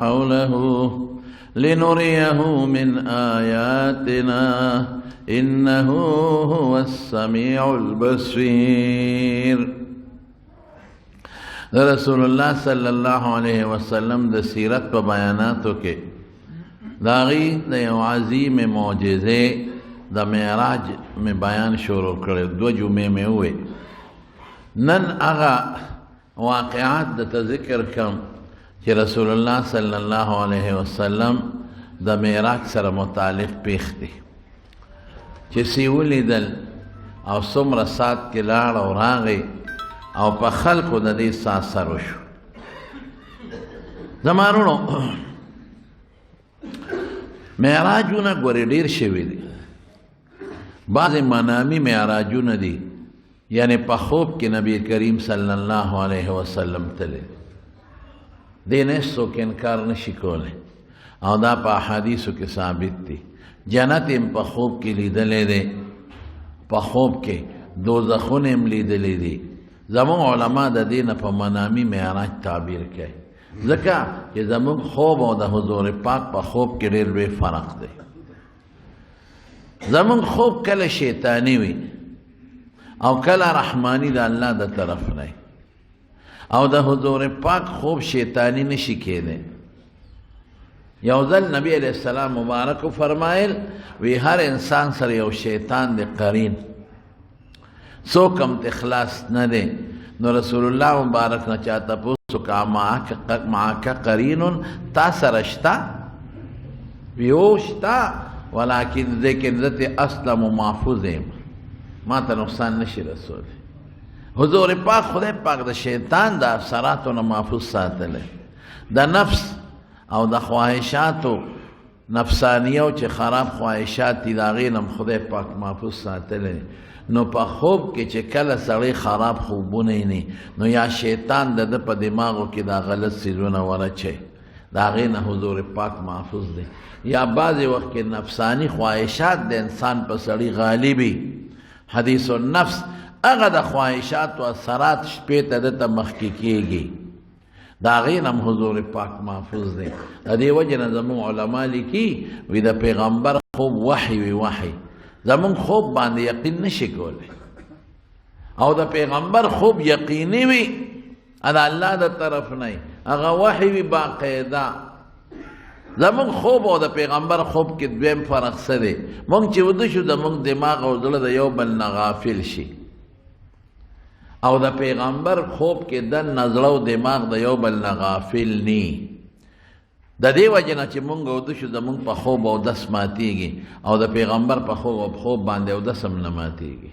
حوله لنريه من آياتنا إنه هو السميع البصير. د رسول الله صلی الله علیه وسلم د سیرت په بیاناتو کې د هغې د یو عظیم معجزې د معراج مې بیان شروع کړی، دوه جمعې مې ووې. نن هغه واقعات درته ذکر کړم چې رسول الله صلی الله علیه وسلم د معراج سره متعلق پیښ دي، چې څه ولیدل او څومره ساعت کې لاړ او راغی او په خلکو د دې څه اثر وشو. زما وروڼو، معراجونه ګورې ډېر شوي دي. بعضې منامي معراجونه دي، یعنی په خوب کې نبی کریم صلی الله علیه وسلم تللی، دې نه هېڅوک انکار نشي کولی او دا په احادیثو کې ثابت دي. جنت یې په خوب کې لیدلی دی، په خوب کې دوزخونه یې لیدلی دي. زموږ علما د دې نه په منامي معراج تعبیر کوي، ځکه چې زموږ خوب او د حضور پاک په خوب کې ډېر لوی فرق دی. زموږ خوب کله شیطانی وي او کله رحمانی د الله د طرف نه، او د حضور پاک خوب شیطانی نشي کېدی. یو ځل نبی علیہ السلام مبارک فرمایل، وی هر انسان سره یو شیطان دی قرین، څوک هم ته خلاص نه دی. نو رسول الله مبارک نه چا تپوس وکړه، معک قرین، تا سره شته؟ وی هو شته، ولکن لیکن زه ترې اسلم و محفوظ یم، ما ته نقصان نشي رسولی. حضور پاک خدای پاک د شیطان د اثراتو نه محفوظ ساتلی، د نفس او د خواهشاتو نفسانیو چې خراب خواهشات دي د هغې نه هم خدای پاک محفوظ ساتلی. نو په خوب کې چې کله سړی خراب خوبونه ویني، نو یا شیطان د ده په دماغو کې دا غلط څیزونه ورچوي، د هغې نه حضور پاک محفوظ دی. یا بعضې وخت کې نفساني خواهشات د انسان په سړي غالبي، حدیث النفس هغه د خواهشاتو اثرات شپې ته ده ته مخکې کېږي، د هغې نه هم حضور پاک محفوظ دی. د دې وجې نه زموږ علما لیکي، وي د پیغمبر خوب وحی وي، وحی زموږ خوب باندې یقین نشي کولی، او د پیغمبر خوب یقیني وي، دا الله د طرف نه وي، هغه وحی وي باقاعده. زموږ خوب او د پیغمبر خوب کې دویم فرق څه دی؟ موږ چې ویده شو زموږ دماغ او زړه د یو بل نه غافل شي، او د پیغمبر خوب کې دننه زړه او دماغ د یو بل نه غافل نی. د دې وجې نه چې موږ ویده شو زموږ په خوب اودس ماتېږي، او د پیغمبر په خوب او خوب باندې اودس هم نه ماتېږي.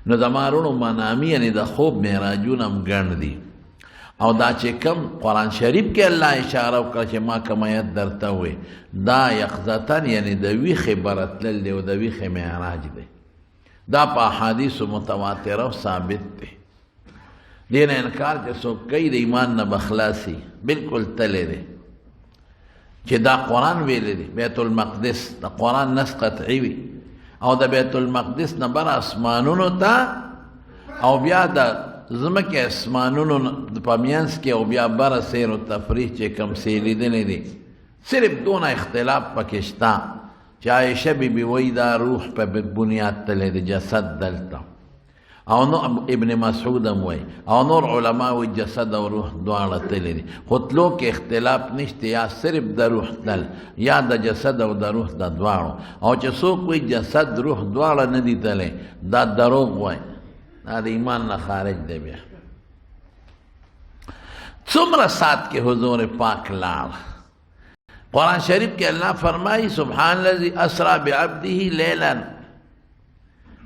نو زما وروڼو، منامي یعنې د خوب معراجونه هم ګڼ دي. او دا چې کم قرآن شریف کې الله اشاره وکړه چې ما کوم آیت درته ووی، دا یقظتاً یعنې د ویښې بره تلل دی او د ویښې معراج دی. دا په احادیثو متواتره او ثابت دی. دې نه انکار چې څوک کوي د ایمان نه به خلاصي، بالکل تللی دی. چې دا قرآن ویلی دی، بیت المقدس د قرآن نص قطعي وي، او د بیت المقدس نه بر اسمانونو ته او بیا د ځمکې اسمانونو په مینځ کې او بیا بره سیر و تفریح چې کوم څه یې لیدلی دی، صرف دونه اختلاف پکې شته چې عایشه بي بي وایي دا روح په بنیاد تللی دی، جسد دلته، او نو ابن مسعود هم وایي او نور علما وایي جسد او روح دواړه تللی دي، خو تلو کې اختلاف نشته، یا صرف د روح تلل یا د جسد او د روح د دواړو. او چې څوک وایي جسد روح دواړه نه دي تللی، دا دروغ وایي، دا د ایمان نه خارج دی. بیا څومره ساعت کې حضور پاک لاړ؟ قرآن شریف کې الله فرمایي سبحان الذي اسرا بعبده لیلا.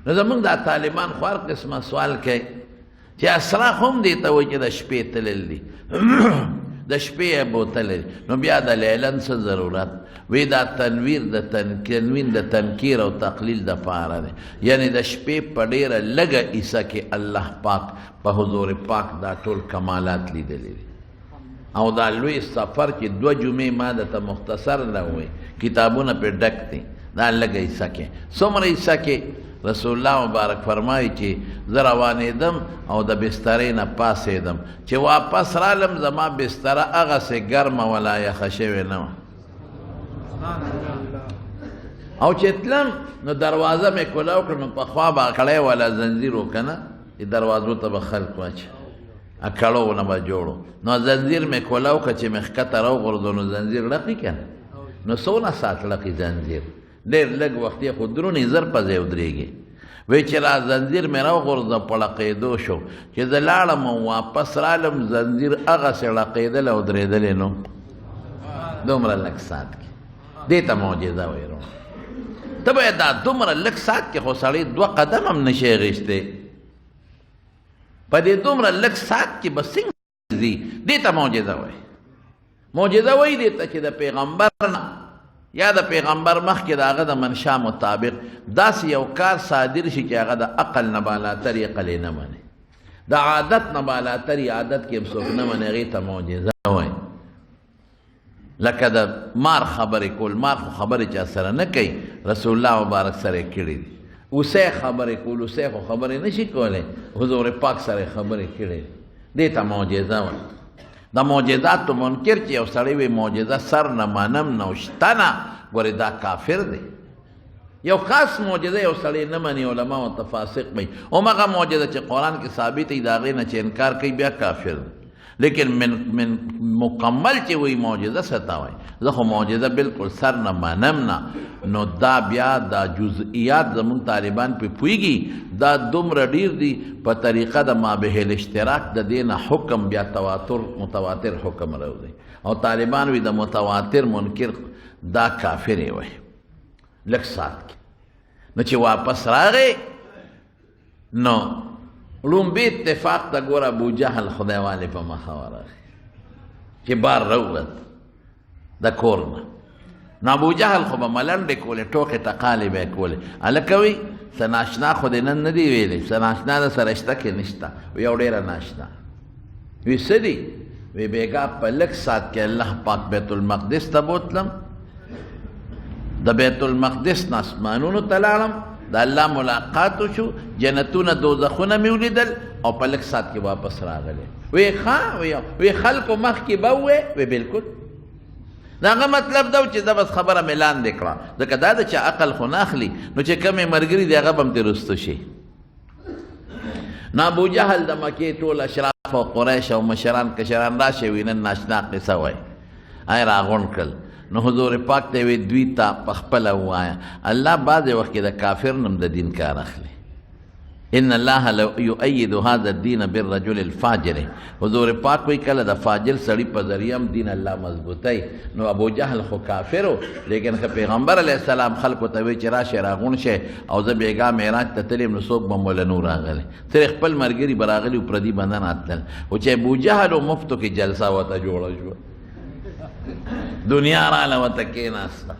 نو زمونږ دا طالبان خو هر قسمه سوال کوي چې اسرا خو هم دې ته وایي چې د شپې تلل دي، د شپې یې بوتلل، نو بیا د لیلن څه ضرورت؟ وی دا تنویر د تنوین د تنکیر او تقلیل د پاره دی، یعنی د شپې په ډېره لږه حصه کې الله پاک په حضور پاک دا ټول کمالات لیدلي دي. او دا لوی سفر چې دوه جمعې ما درته مختصر نه ووایي، کتابونه پرې ډک دي، دا لږه حصه کې څومره حصه کې رسول الله مبارک فرمایي چې زه روانېدم او د بسترې نه پاڅېدم، چې واپس رالم زما بستره هغسې ګرمه وه، لا یخه شوې نه وه. او چې تلم نو دروازه مې کولاو کړه، نو پخوا به کړی والا زنځیر و که نه، چې دروازو ته به خلک واچوي، کړو نه به جوړو، نو زنځیر مې کولاو کړه، چې مې ښکته راوغورځو نو زنځیر ړقي که نه، نو څونه ساعت ړقي زنځیر، ډېر لږ وخت یې خو درونې زر په ځای ودرېږي. وی چې را زنځیر مې راوغورځه په ړقېدو شو، چې زه لاړم او واپس رالم زنځیر هغسې ړقېدل او درېدلی، نو دومره لږ ساعت کې دې ته معجزه وایي. وروڼه ته به دا دومره لږ ساعت کې خو سړی دوه قدم هم نشي اخیستی، په دې دومره لږ ساعت کې به څنګه ځي؟ دې ته معجزه وایي. معجزه وایي دې ته چې د پیغمبر نه یا د پیغمبر مخکې د هغه د منشا مطابق داسې یو کار صادر شي چې هغه د عقل نه بالاتر عقل یې نه مني، د عادت نه بالاتر عادت کې هم څوک نه مني، هغې ته معجزه وایي. لکه د مار خبرې کول، مار خو خبرې چا سره نه کوي، رسول الله مبارک سره یې کړې دي. اوسه خبرې کول، اوسه خو خبرې نه شي کولی، حضور پاک سره یې خبرې کړې دي، دې ته معجزه وایي. د معجزاتو منکر چې یو سړی وي معجزه سر نه منم نه شته نه، ګورې دا کافر دی. یو خاص معجزه یو سړی نه مني، علما ورته فاسق وایي. همغه معجزه چې قرآن کې ثابته وي د هغې نه چې انکار کوي بیا کافر دی. لیکن من مکمل چې وایي معجزه څه ته وایي، زه خو معجزه بالکل سر نه منم نه، نو دا بیا دا جزئیات زموږ طالبان پې پوهېږي، دا دومره ډېر دي په طریقه د ما به الاشتراک د دې نه حکم بیا تواتر متواتر حکم راوځي، او طالبان وي د متواتر منکر دا کافر یې وایي. لږ ساعت کې نو چې واپس راغی نو لومبی اتفاق ته ګوره ابو جهل خدای والې په مخه ورغی چې بار راووت د کور نه، نو ابو جهل خو به ملنډې کولې، ټوکې ټقالې به یې کولې، هلکه وایي څه ناشنا خو دې نن نه دي ویلې، څه ناشنا د سره شته کې نشته؟ وایي یو ډېره ناشنا. وایي څه دي؟ وایي بېګا په لږ ساعت کې الله پاک بیت المقدس ته بوتلم، د بیت المقدس نه اسمانونو ته لاړم، د الله ملاقات وشو، جنتونه دوزخونه مې ولیدل او په لږ ساعت کې واپس راغلی. وی ښه، وی خلکو مخکې به ووې؟ وی بالکل. د هغه مطلب دا و چې زه بس خبره مې لاندې کړه، ځکه دا ده چې عقل خو نه اخلي، نو چې کومې ملګري دي هغه به هم ترې وروسته شي. نو ابو جهل د مکې ټول اشراف او قریش او مشران کشران راشي، وي نن ناشنا قصه وایي، ای راغونډ کړل. نو حضور پاک ته وی دوی ته په خپله ووایه، الله بعضې وخت کې د کافر نوم د دین کار اخلي. ان الله لو یؤید هذا الدین بالرجل الفاجر. حضور پاک وی کله د فاجر سړي په ذریعه هم دین الله مضبوطی. نو ابو جهل خو کافر و، لیکن که پیغمبر علیه السلام خلکو ته وی چې راشئ راغونډ شئ او زه بېګا معراج ته تللی یم، نو څوک به مو له نور راغلی، ترې خپل ملګري به راغلي و، پردي به نه راتلل. خو چې ابو جهل و مفتو کې جلسه ورته جوړه شوه، دنیا راله ورته کېناسته،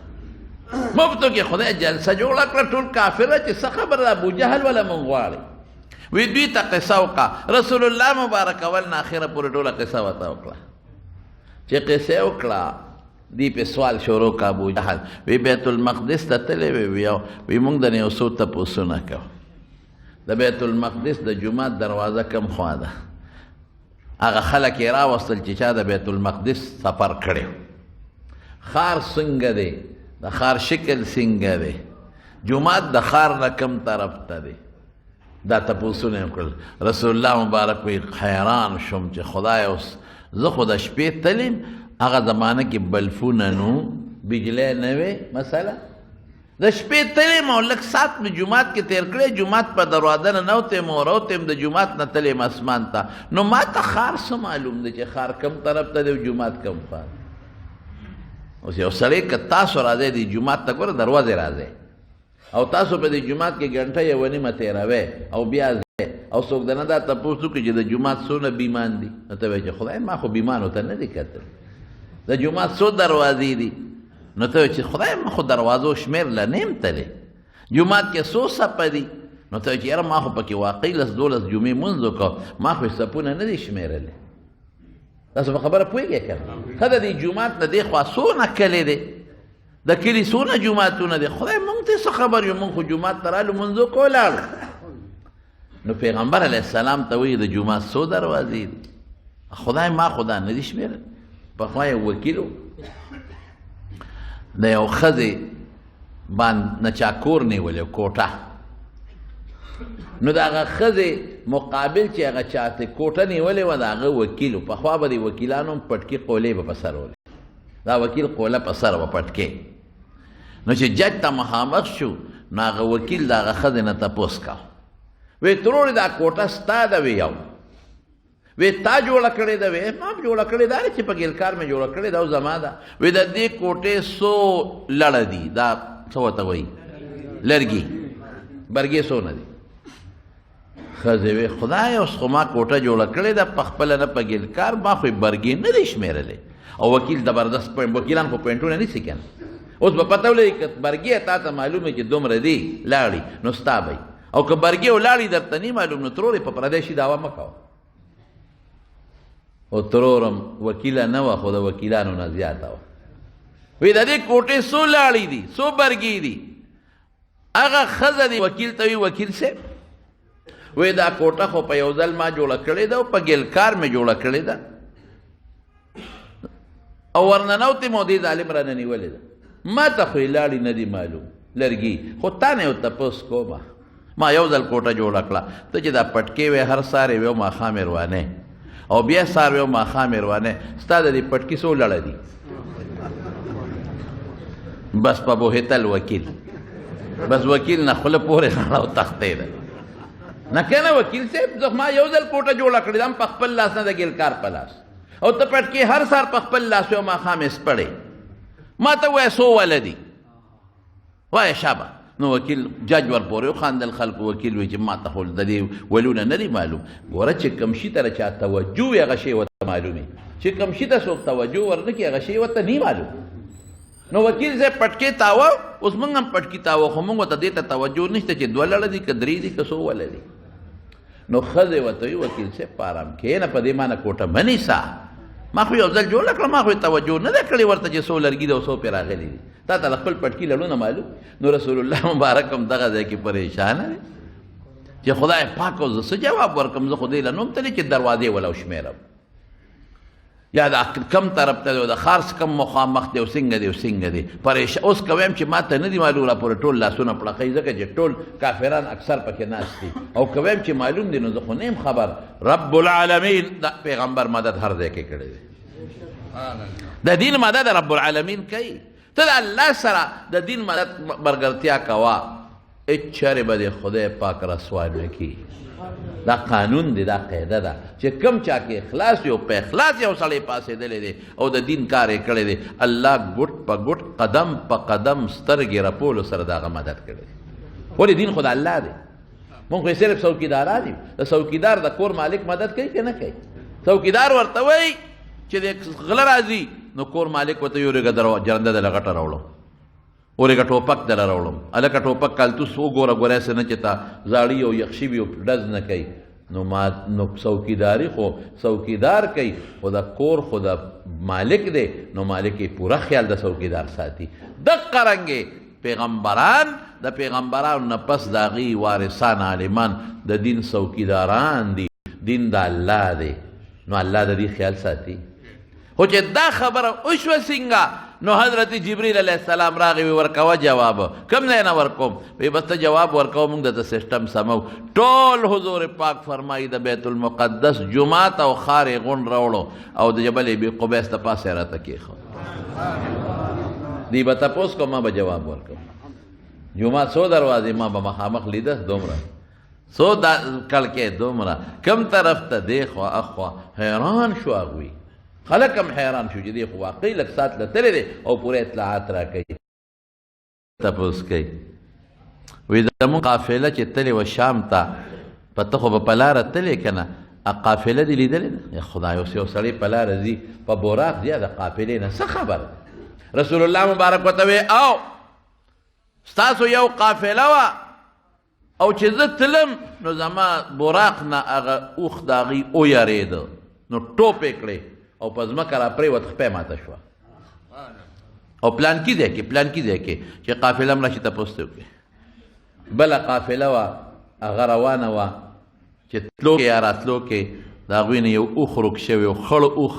مفتو کې خدای جلسه جوړه کړه، ټول کافر چې څه خبره ده ابو جهل ولا مونږ غواړي. وی دوی ته قصه وکړه، رسول الله مبارک اول نه اخره پورې ټوله قصه ورته وکړه. چې قصه وکړه دی په سوال شروع کا ابو جهل، وی بیت المقدس ته تللی وی، وی مونږ د نه یو څو تپوسونه کوو، د بیت المقدس د جومات دروازه کم خوا ده؟ هغه خلک یې راوستل چې چا د بیت المقدس سفر کړی، ښار څنګه دی، د ښار شکل څنګه دی، جومات د ښار نه کم طرف ته دی، دا تپوسونه یې وکړل. رسول الله مبارک وایي حیران شوم چې خدای اوس زه خو د شپې تلم، هغه زمانه کې بلفونه نو بجلی نه وې، مثلا د شپې تلم او لږ ساعت مې جومات کې تېر کړی، جومات په دروازه ننوتم او راوتم، د جومات نه تلم اسمان ته، نو ما ته ښار څه معلوم دی چې ښار کم طرف ته دی او جومات کم ښار. اوس یو سړی که تاسو راځئ دې جومات ته، ګوره دروازې راځئ او تاسو په دې جومات کې ګنټه یوه نیمه تېروئ او بیا ځئ، او څوک درنه دا تپوس وکړي چې د جومات څونه بیمان دي، نو ته وایې چې خدای ما خو بیمانو ته نه دي کتل، د جومات څو دروازې دي، نو ته وایې چې خدای ما خو دروازو شمېر له نه یم تللی، جومات کې څو سپه دي، نو ته وایې چې یاره ما خو پکې واقعي لس دولس جمعې مونځ وکړ، ما خو یې سپونه نه دي شمېرلې. تاسو په خبره پوهېږئ که نه؟ ښه د دې جومات نه دې خوا څونه کلی دی، د کلي څونه جوماتونه دي، خدای مونږ ته څه خبر یو، مونږ خو جومات ته رالو لمونځ وکړو لاړو. نو پیغمبر علیه السلام ته وایي د جومات څو دروازې دي؟ خدای ما خدا نه دي شمېرل. پخوا یو وکیل و، د یو ښځې باندې نه چا کور نیولی کوټه، نو د هغه ښځې مقابل چې هغه چاته کوټه نیولې وه د هغه وکیل و. پخوا به د وکیلانو هم پټکي قولې به په سر ولې، دا وکیل قوله په سر وه پټکې. نو چې جج ته مخامخ شو نو هغه وکیل د هغه ښځې نه تپوس کاوه، وی ترورې دا کوټه ستا ده؟ وی یو. وی تا جوړه کړې ده؟ وی ما هم جوړه کړې ده چې په ګیلکار مې جوړه کړې ده او زما ده. وی د دې کوټې څو لړه دي، دا څه ورته وایي، لرګي برګې څونه دي؟ ښځې وی خدای اوس خو ما کوټه جوړه کړې ده په خپله نه په ګیلکار، ما خو یې برګې نه دي شمېرلې. او وکیل زبردست پوینټ، وکیلان خو پوینټونه نیسي که نه، اوس به پته ولګي که برګې تا ته معلومه چې دومره دي لاړې نو ستا به وي، او که برګې ولاړې درته نه معلوم نو ترورې په پردی شي دعوه مه کوه. او ترورم وکیله نه وه خو د وکیلانو نه زیاته وه. وی د دې کوټې څو لاړې دي، څو برګې دي؟ هغه ښځه دې وکیل ته وی وکیل صاحب وی دا کوټه خو په یو ځل ما جوړه کړې ده او په ګلکار مې جوړه کړې ده او ورننوتې مو دې ظالم رانه نیولې ده، ما ته خو یې لاړې نه دي معلوم لرګي، خو تا نه یو تپوس کومه، ما یو ځل کوټه جوړه کړه، ته چې دا پټکې وې هر سهار یې وې او ماښام یې روانې او بیا سهار وې او ماښام یې روانې، ستا د دې پټکي څو لړه دي؟ بس په بوهتل وکیل، بس وکیل نه خوله پورې غاړه او تختې ده. نه که نه وکیل صاحب زه ما یو ځل کوټه جوړه کړې ده په خپل لاس نه د ګیلکار په لاس، او ته پټکې هر سهار په خپل لاس وې او ماښام یې سپړې، ما ته ووایه څو وله دي؟ وایه شابه. نو وکیل جج ورپورې وخاندل، خلکو وکیل وی چې ما ته خو د دې ولونه نه دي معلوم. ګوره چې کوم شي ته چا توجه وي هغه شی ورته معلوم وي، چې کوم شي ته څوک توجه ورنه کړي هغه شی ورته نه معلوم. نو وکیل صاحب پټکې تاوه، اوس موږ هم پټکي تاوه، خو موږ ورته دې ته توجه نشته چې دوه لړه دي که درې دي که څو وله دي. نو ښځې ورته وایي وکیل صاحب په ارام کښېنه، په دې معنی کوټه مه نیسه، ما خو یو ځل جوړه کړه، ما خو یې توجه نه ده کړې ورته چې څو لرګي ده او څو پرې راغلي دي، تا ته د خپل پټکي لړونه معلوم. نو رسول الله مبارک هم دغه ځای کې پریشانه دی چې خدای پاک اوس زه څه جواب ورکړم، زه خو دې له نوم تللی چې دروازې وله وشمېرم، یا دا کم طرف ته دی او د ښار څخه کم مخامخ دی او څنګه دی او څنګه دی. پریشان اوس که وایم چې ما ته نه دي معلوم را پورې ټول لاسونه پړقوي، ځکه چې ټول کافران اکثر پکې ناست دي، او که وایم چې معلوم دي نو زه خو نه یم خبر. رب العالمین د پیغمبر مدد هر ځای کې کړی دی، د دین مدد رب العالمین کوي. ته د الله سره د دین مدد ملګرتیا کوه، هېڅ چرې به دې خدای پاک رسوا نه کړي. دا قانون دی، دا قاعده ده چې کم چا کې اخلاص وي او په اخلاص یو سړی پاڅېدلی دی او د دین کار یې کړی دی، الله ګوټ په ګوټ قدم په قدم سترګې رپولو سره د هغه مدد کړی دی. ولې دین خو د الله دی، مونږ خو یې صرف څوکیداران یو. د څوکیدار د کور مالک مدد کوي که نه کوي؟ څوکیدار ورته وایي چې د غله راځي نو کور مالک ورته وایي ورېږه جرنده دله غټه راوړم، ورېږه ټوپک دله راوړم، هلکه ټوپک کالتوس وګوره ګوره هسې نه چې تا زاړي او یخ شوي او ډز نه کوي. نو ما نو څوکیداري خو څوکیدار کوي، خو د کور خو د مالک دی، نو مالک یې پوره خیال د څوکیدار ساتي. دقه رنګې پیغمبران د پیغمبرانو نه پس د هغوی وارثان عالمان د دین څوکیداران دي، دین د الله دی، نو الله د دې خیال ساتي. خو چې دا خبره وشوه څنګه، نو حضرت جبرئیل علیه السلام راغی وی ورکوه جواب، کوم ځای نه ورکوم؟ وی بس ته جواب ورکوه، موږ درته سیسټم سمو. ټول حضور پاک فرمایي د بیت المقدس جومات او ښار یې غونډ راوړو او د جبل ابي قبیس د پاسه یې راته کېښود. دی به تپوس کوم، ما به جواب ورکوم. جومات څو دروازې ما به مخامخ لیده، دومره څو دا کړکۍ دومره، کم طرف ته دی خوا اخوا. حیران شو هغوی، خلک هم حیران شو چې دی خو واقعي لږ ساعت له تللی دی او پوره اطلاعات راکوي. تپوس کوي وی زموږ قافله چې تلې وه شام ته، په ته خو به په لاره تلې که نه، قافله دې لیدلې ده؟ یا خدای اوس یو سړی په لاره ځي په براق ځي، د قافلې نه څه خبر؟ رسول الله مبارک ورته وی او ستاسو یو قافله وه او چې زه تلم نو زما براق نه هغه اوښ د هغوی ویرېده، نو ټوپ یې کړې او په ځمکه راپرېوت، خپه ماته شوه. او پلان کې ځای کې، پلان کې ځای کې چې قافله هم راشي تپوس ترې وکړي. بله قافله وه، هغه روانه وه چې تلو کې یا راتلو کې د هغوی نه یو اوښ ورک شوی و، خړ اوښ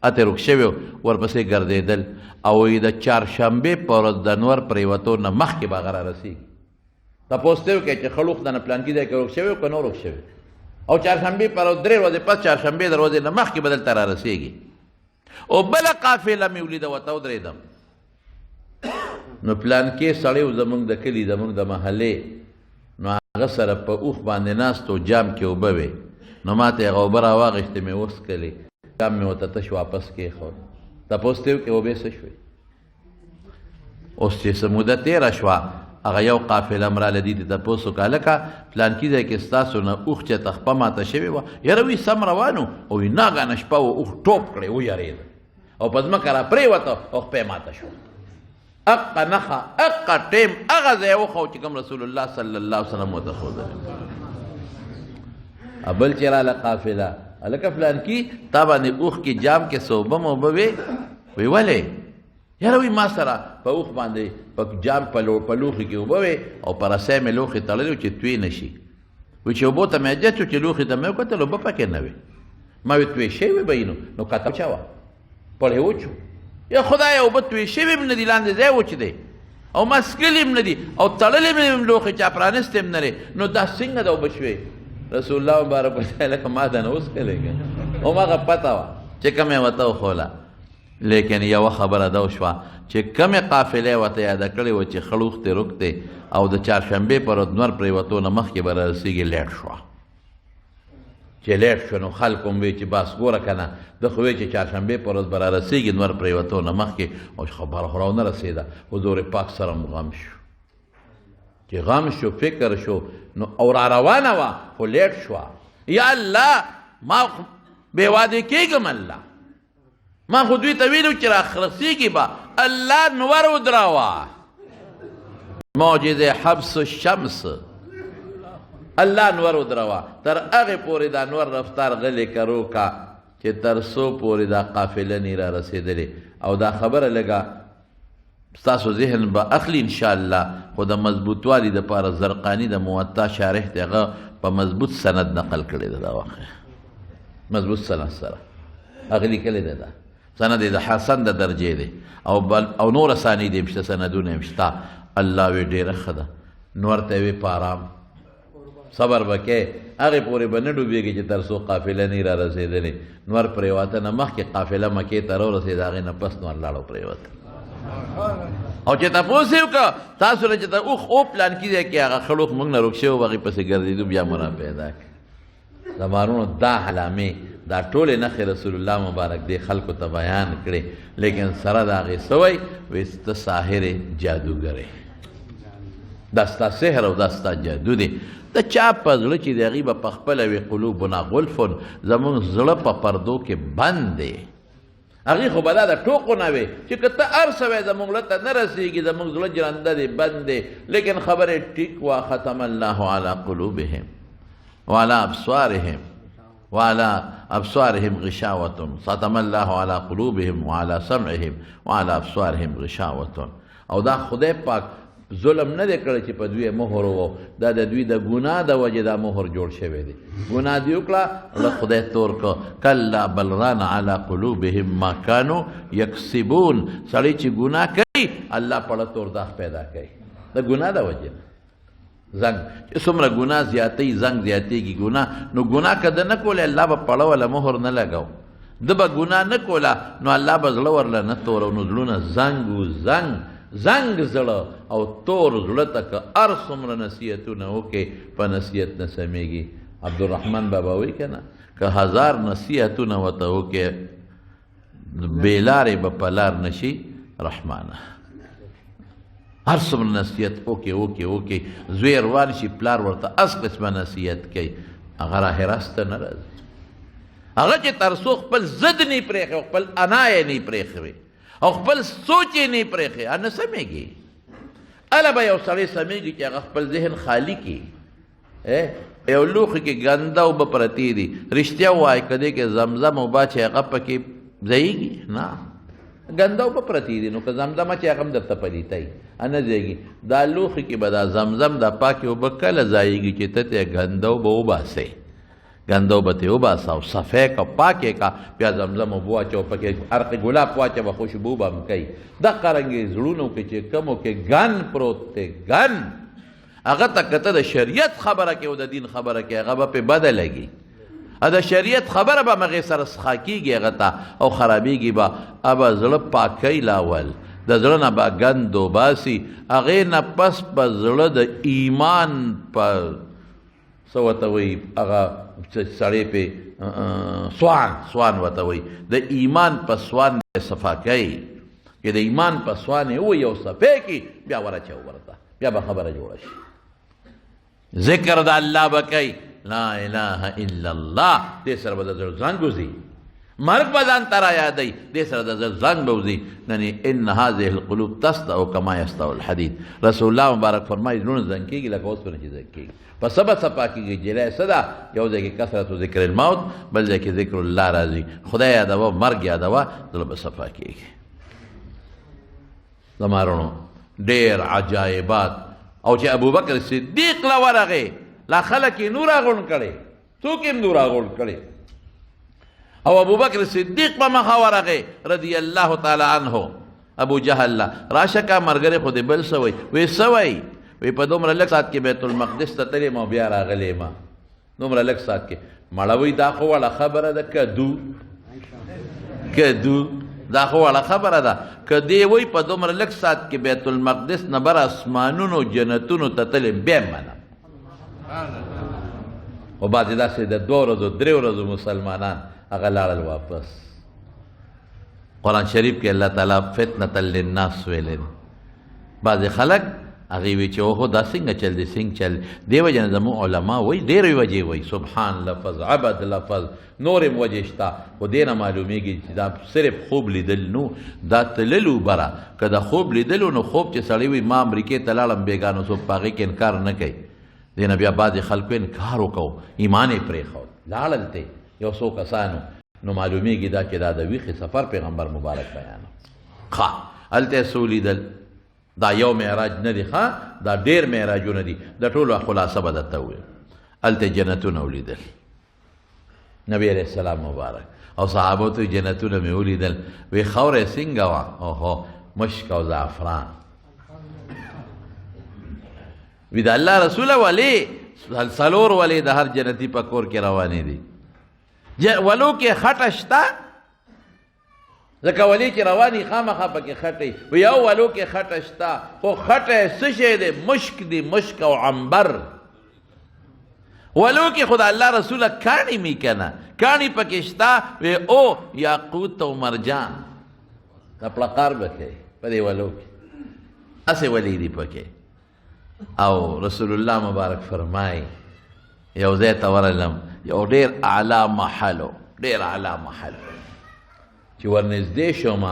اتې ورک شوی و، ورپسې ګرځېدل. او وایي د چهارشنبې په ورځ د نور پرېوتو نه مخکې به هغه رارسېږي. تپوس ترې وکړئ چې خړ اوښ دنه پلانکي ځای کې ورک شوی و که نه ورک شوی؟ او چهارشنبې پر ورځ درې ورځې پس چهارشنبې د ورځې نه مخکې به دلته رارسېږي. او بله قافله مې ولیده، ورته ودرېدم. نو پلانکې سړی و زموږ د کلي، زموږ د محلې، نو هغه سره په اوښ باندې ناست و، جام کې اوبه وې. نو ما ته یې هغه اوبه راواخیستې، مې وڅکلې، جام مې ورته تش واپس کېښود. تپوس ترې وکړې اوبه څه شوې؟ اوس چې څه موده تېره شوه، هغه یو قافله هم راله، دې ته تپوس وکړه، هلکه پلانکي ځای کې ستاسو نه اوښ چېرته خپه ماته شوې وه؟ یاره وي سم روان و، او وي ناګانه شپه وه، اوښ ټوپ کړی، ویرېده او په ځمکه را پرېوته او خپه یې ماته شوه. اقه نښه، اقه ټیم، هغه ځای وښو چې کوم رسول الله صلی الله علیه وسلم ورته ښودلی. بل چې راله قافله، هلکه فلانکي تا باندې اوښ کې جام کې څه اوبه موبه وې؟ وی ولې؟ یاره وی ما سره په اوښ باندې په جام په لوښي کې اوبه وې او په رسۍ مې لوښي تړلی و چې توی نه شي. وی چې اوبو ته مې حاجت شو، چې لوښي ته مې وکتل اوبه پکې نه وې. ما وی توی شوې به یې نو، نو کته چا وه پړې وچو. یا خدایه اوبه توی شوې هم نه دي، لاندې ځای وچ دی او ما څکلي هم نه دي او تړلې مې هم لوښي چا پرانیستې هم نه دی، نو دا څنګه د اوبه شوې؟ رسول الله مبارک ورته لکه ما دا نه وڅکلې که نه، هماغه پته وه چې کومه یې ورته وښوله. لیکن یوه خبره دا وشوه چې کومې قافلې ورته یاده کړې وه چې خړ اوښ ترې روک دی او د چهارشنبې پر ورځ نور پرېوتو نه مخکې به رارسېږي، لیټ شوه. چې لیټ شو نو خلکو هم وی چې بس ګوره که نه، ده خو وی چې چهارشنبې پر ورځ به رارسېږي نور پرېوتو نه مخکې، او خبره خو راونه رسېده. حضور پاک سره هم غم شو، چې غم شو فکر شو نو او را روانه وه خو لیټ شوه. یا الله ما بې وعدې کېږم، الله ما خو دوی ته ویلو چې راخرسېږي به، الله نور ودراوه. معجزه حبس الشمس، الله نور ودراوه. تر هغې پورې دا نور رفتار غلی که روکه چې تر څو پورې دا قافله نی را رسېدلې. او دا خبره لږه ستاسو ذهن به اخلي انشاءالله، خو د مضبوطوالي دپاره زرقاني د موطا شارح دی، هغه په مضبوط سند نقل کړی ده. دا واقعه مضبوط سند سره هغه لیکلی دی، دا سند یې د حسن د درجې دی او بل او نور اسانید یې هم شته، سندونه یې هم شته. الله وی ډېره ښه ده، نور ته یې وی په آرام صبر به کوې، هغې پورې به نه ډوبېږي چې تر څو قافله نه را رسېدلې. نور پرېواته نه مخکې قافله مکې ته راورسېده، هغې نه پس نور لاړو پرېوته. او چې تپوس یې وکړ تاسو نه چې ته اوښ او پلانکي ځای کې هغه خړ اوښ موږ نه ورک شوی و، هغې پسې ګرځېدو بیا مو را پیدا کړ. زمارونو دا علامې دا ټولې نښې رسول الله مبارک دې خلکو ته بیان کړې، لیکن سره د هغې څه وایي؟ وایي ته ساحر یې، جادوګر یې، دا ستا سحر او دا ستا جادو دی. د چا په زړه چې د هغوی به په خپله وي قلوبنا غلف، زموږ زړه په پردو کې بند دی. هغې خو به دا د ټوکو نه وي چې که ته هر څه وایې زموږ زړه ته نه رسېږي، زموږ زړه ژرنده دی، بند دی. لیکن خبره یې ټیک وه، ختم الله علی قلوبهم وعلى ابصارهم وعلى ابصارهم غشاوة، ختم الله على قلوبهم وعلى سمعهم وعلى ابصارهم غشاوة. او دا خدای پاک ظلم نه دی کړی چې په دوی مهر وو، دا د دوی د ګناه د وجې دا مهر جوړ شوی دی. ګناه دی وکړه، له خدای تور کړ. کلا بل ران علی قلوبهم ما کانوا یکسبون. سړی چې ګناه کوي الله پړه تور داغ پیدا کوي د ګناه د وجې نه. زنګ چې څومره ګناه زیاتوي زنګ زیاتېږي ګناه. نو ګناه که ده نه کولی الله به پړه وله مهر نه لګاو، ده به ګناه نه کوله نو الله به زړه ورله نه تورو. نو زړونه زنګ و، زنګ زنګ زړه او تور زړه ته که هر څومره نصیحتونه وکړې په نصیحت نه سمېږي. عبدالرحمن بابا وایي که نه، که هزار نصیحتونه ورته وکړې بې لارې به په لار نشي رحمانه. هر څومره نصیحت وکړې وکړې وکړې، زوی روان شي پلار ورته اس قسمه نصیحت کوي، هغه راه راسته نه راځي. هغه چې تر څو خپل ضد نه پرېښی او خپل انا یې نه پرېښې او خپل سوچ یې نه پرېښی، هغه نه سمېږي. هله به یو سړی سمېږي چې هغه خپل ذهن خالي کړي. یو لوښي کې ګنده اوبه پرتې دي، رښتیا ووایه که دې کې زمزم اوبه چې هغه پکې ځایېږي نه، ګنده اوبه پرتې دي، نو که زمزم اچوې هغه هم درته پلیتوي، نه ځایږي. دا لوښي کې به دا زمزم دا پاکې اوبه کله ځایږي چې ته ترې ګنده اوبه وباسې، ګنده اوبه ترې وباسه او صفا که پاکې که، بیا زمزم اوبه واچوه پکې، عرق ګلاب واچوه، خوشبو به هم کوي. دقه رنګې زړونو کې چې کومو کې ګن پروت دی، ګن هغه ته که ته د شریعت خبره کوې او د دین خبره کوې، هغه به پرې بده لګي. د شریعت خبره به هغې سره څښا کېږي هغه ته او خرابېږي به. ابه زړه پاکوي لاول، د زړه نه به ګند وباسي، هغې نه پس به زړه د ایمان په څه ورته وایي، هغه سړی پې سوان، سوان ورته وایي، د ایمان په سوان به صفا کوي، چې د ایمان په سوان یې ووایي او صفا کړي، بیا ورچوه ورته، بیا به خبره جوړه شي. ذکر د الله به کوي، لا اله الا الله، دې سره به د زړه زنګ وځي، مرګ به ځان ته رایادوي، دې سره د زړه زنګ به وځي. یعنې ان هذه القلوب تصدع کما یصدع الحدید. رسول الله مبارک فرمایي زړونه زنګ کېږي لکه اوسپنه چې زنګ کېږي. په څه به صفا کېږي؟ جلا یې څه ده؟ یو ځای کې کثرت ذکر الموت، بل ځای کې ذکر الله راځي. خدای یادوه، مرګ یادوه، زړه به صفا کېږي. زما وروڼو ډېر عجایبات. او چې ابوبکر صدیق له ورغی، لا خلک یې نور راغونډ کړي، څوک یې هم نور راغونډ کړي، او ابوبکر صدیق په مخه ورغی رضی الله تعالی عنه. ابو جهل له راشه کا مرګری خو دې بل څه وایي؟ وایي څه وایي؟ وایي په دومره لږ ساعت کې بیت المقدس ته تللی یم او بیا راغلی یم، دومره لږ ساعت کې. مړه وایي دا خو وړه خبره ده، کدو کدو دا خو وړه خبره ده، که دی وایي په دومره لږ ساعت کې بیت المقدس نه بر اسمانونو جنتونو ته تللی یم، بیا هم منم. خو بعضې داسې د دوو ورځو درې ورځو مسلمانان هغه لاړل واپس. قرآن شریف کې الله تعالی فتنة للناس ویلی دی. بعضې خلک هغې وی چې اوهو دا څنګه چل دی، څنګه چل دی. دې وجې نه زموږ علما وایي ډېرې وجې وایي، سبحان لفظ، عبد لفظ، نورې هم وجې شته، خو دې نه معلومیږي چې دا صرف خوب لیدل نو دا تللو بره. که د خوب لیدلو نو خوب چې سړی وي ما امریکې ته لاړم بېګا، نو څوک په هغې کې انکار نه کوي. دې نه بیا بعضې خلکو انکار وکړو، ایمان یې پرېښود، لاړل ترې یو څو کسانو، نو معلومیږي دا چې دا د ویښې سفر پیغمبر مبارک بیان. ښه هلته یې څه ولیدل؟ دا یو معراج نه دی، ښه دا ډېر معراجونه دي، د ټولو خلاصه به درته ووایم. هلته جنتونه ولیدل نبی علیه السلام مبارک او صحابو ته جنتونه مې ولیدل. وی خاوره یې څنګه وه؟ اوهو مشک او زعفران. وی د الله رسوله ولې څلور ولې د هر جنتي په کور کې روانې دي؟ ولو کې خټه شته، ځکه ولې چې رواني خامخا پکې خټه وي. یو ولو کې خټه شته، خو خټه یې څه شی دی؟ مشک دی، مشک او عنبر. ولو کې خو د الله رسوله کاڼي مي که نه، کاڼي پکې شته. وی او یاقوت او مرجان د پړقار به کوي په دې ولو کې، هسې ولې دي پکې. او رسول الله مبارک فرمایي یو ځای ته ورغلم، یو ډېر اعلی محل و، ډېر اعلی محل، چې ورنږدې شوم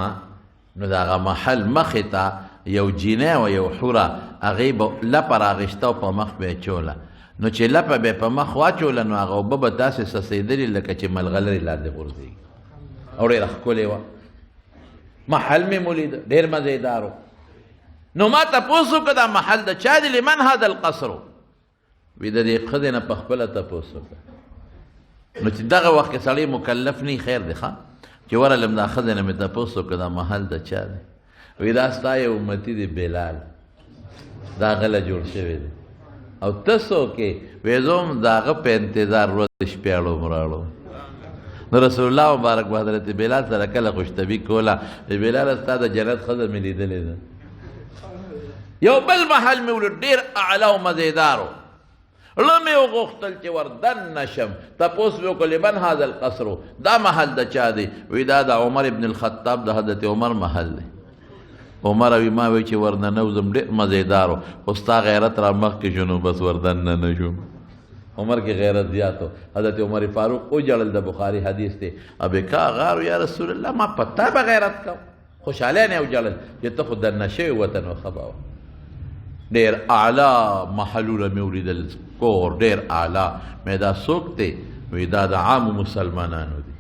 نو د هغه محل مخې ته یو جینۍ وه، یو حوره، هغې به لپه راغېسته او په مخ به یې چوله. نو چې لپه به یې په مخ واچوله نو هغه اوبه به داسې څڅېدلې لکه چې ملغلرې لاندې غورځېږي، او ډېره ښکلې وه. محل مې ولید، ډېر مزېدار و. نو ما تپوس وکړه دا محل د چا دی؟ لمن هذا القصر؟ وی د دې ښځې نه په خپله تپوس وکړه. نو چې دغه وخت کې سړی مکلف نه خیر دی، ښه چې ورغلم دا ښځې نه مې تپوس وکړه دا محل د چا دی؟ وی دا ستا یو امتي دی بلال، دا غله جوړ شوی دی. او ته څوک یې؟ وی زه هم د هغه په انتظار ورځې شپې اړوم راړوم. نو رسول الله مبارک به حضرت بلال سره کله خوشطبي کوله، وی بلال ستا د جنت ښځه مې لیدلې ده. یو بل محل مې ولید ډېر اعلی او مزېدار و، ړه مې وغوښتل چې ور دننه شم. تپوس مې وکړ لمن هذا القصر؟ دا محل د چا دی؟ وی دا د عمر ابن الخطاب د حضرت عمر محل دی. عمر وی ما وی چې ورننوځم ډېر مزېدار و، خو ستا غیرت را مخکې شو نو بس وردننه نه شوم. عمر کې غیرت زیات و. حضرت عمر فاروق وژړل، د بخاري حدیث دی. ابې کا غارو یا رسول الله ما په تا به غیرت کوم، خوشحاله نه وژړل چې ته خو دننه شوې وطن و ښه به وه. ډېر اعلی محلونه مې ولیدل، کور ډېر اعلی. مې دا څوک دی؟ وی دا د عامو مسلمانانو دی.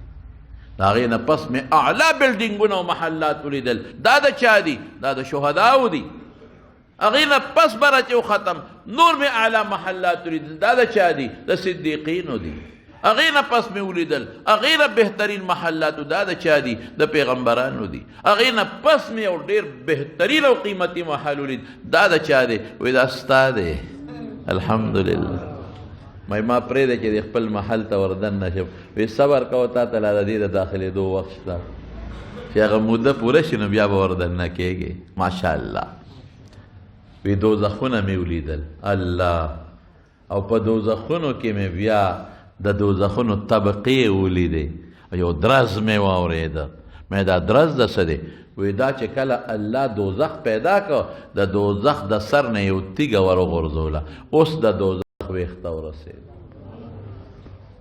د هغې نه پس مې اعلی بلډینګونه او محلات ولیدل، دا د چا دي؟ دا د شهداو دي. هغې نه پس بره چې وختم نور مې اعلی محلات ولیدل، دا د چا دي؟ د صدیقینو دي. هغې نه پس مې ولیدل هغې نه بهترین محلات، دا د چا دي؟ د پیغمبرانو دي. هغې نه پس مې یو ډېر بهترین او قیمتي محل ولید، دا د چا دی؟ وایي دا ستا دی. الحمدلله. ما پرېږده چې د خپل محل ته وردننه شم. وایي صبر کوه، تا ته لا د دې د داخلېدو وخت شته، چې هغه موده پوره شي نو بیا به وردننه کېږې. ماشاءالله. وایي دوزخونه مې ولیدل، الله، او په دوزخونو کې مې بیا د دوزخونو طبقې ولیدې. یو درز مې واورېده، مې دا درز د څه دی؟ وایي دا چې کله الله دوزخ پیدا کړ، د دوزخ د سر نه یو تیږه وروغورځوله، اوس د دوزخ ویښته ورسېد،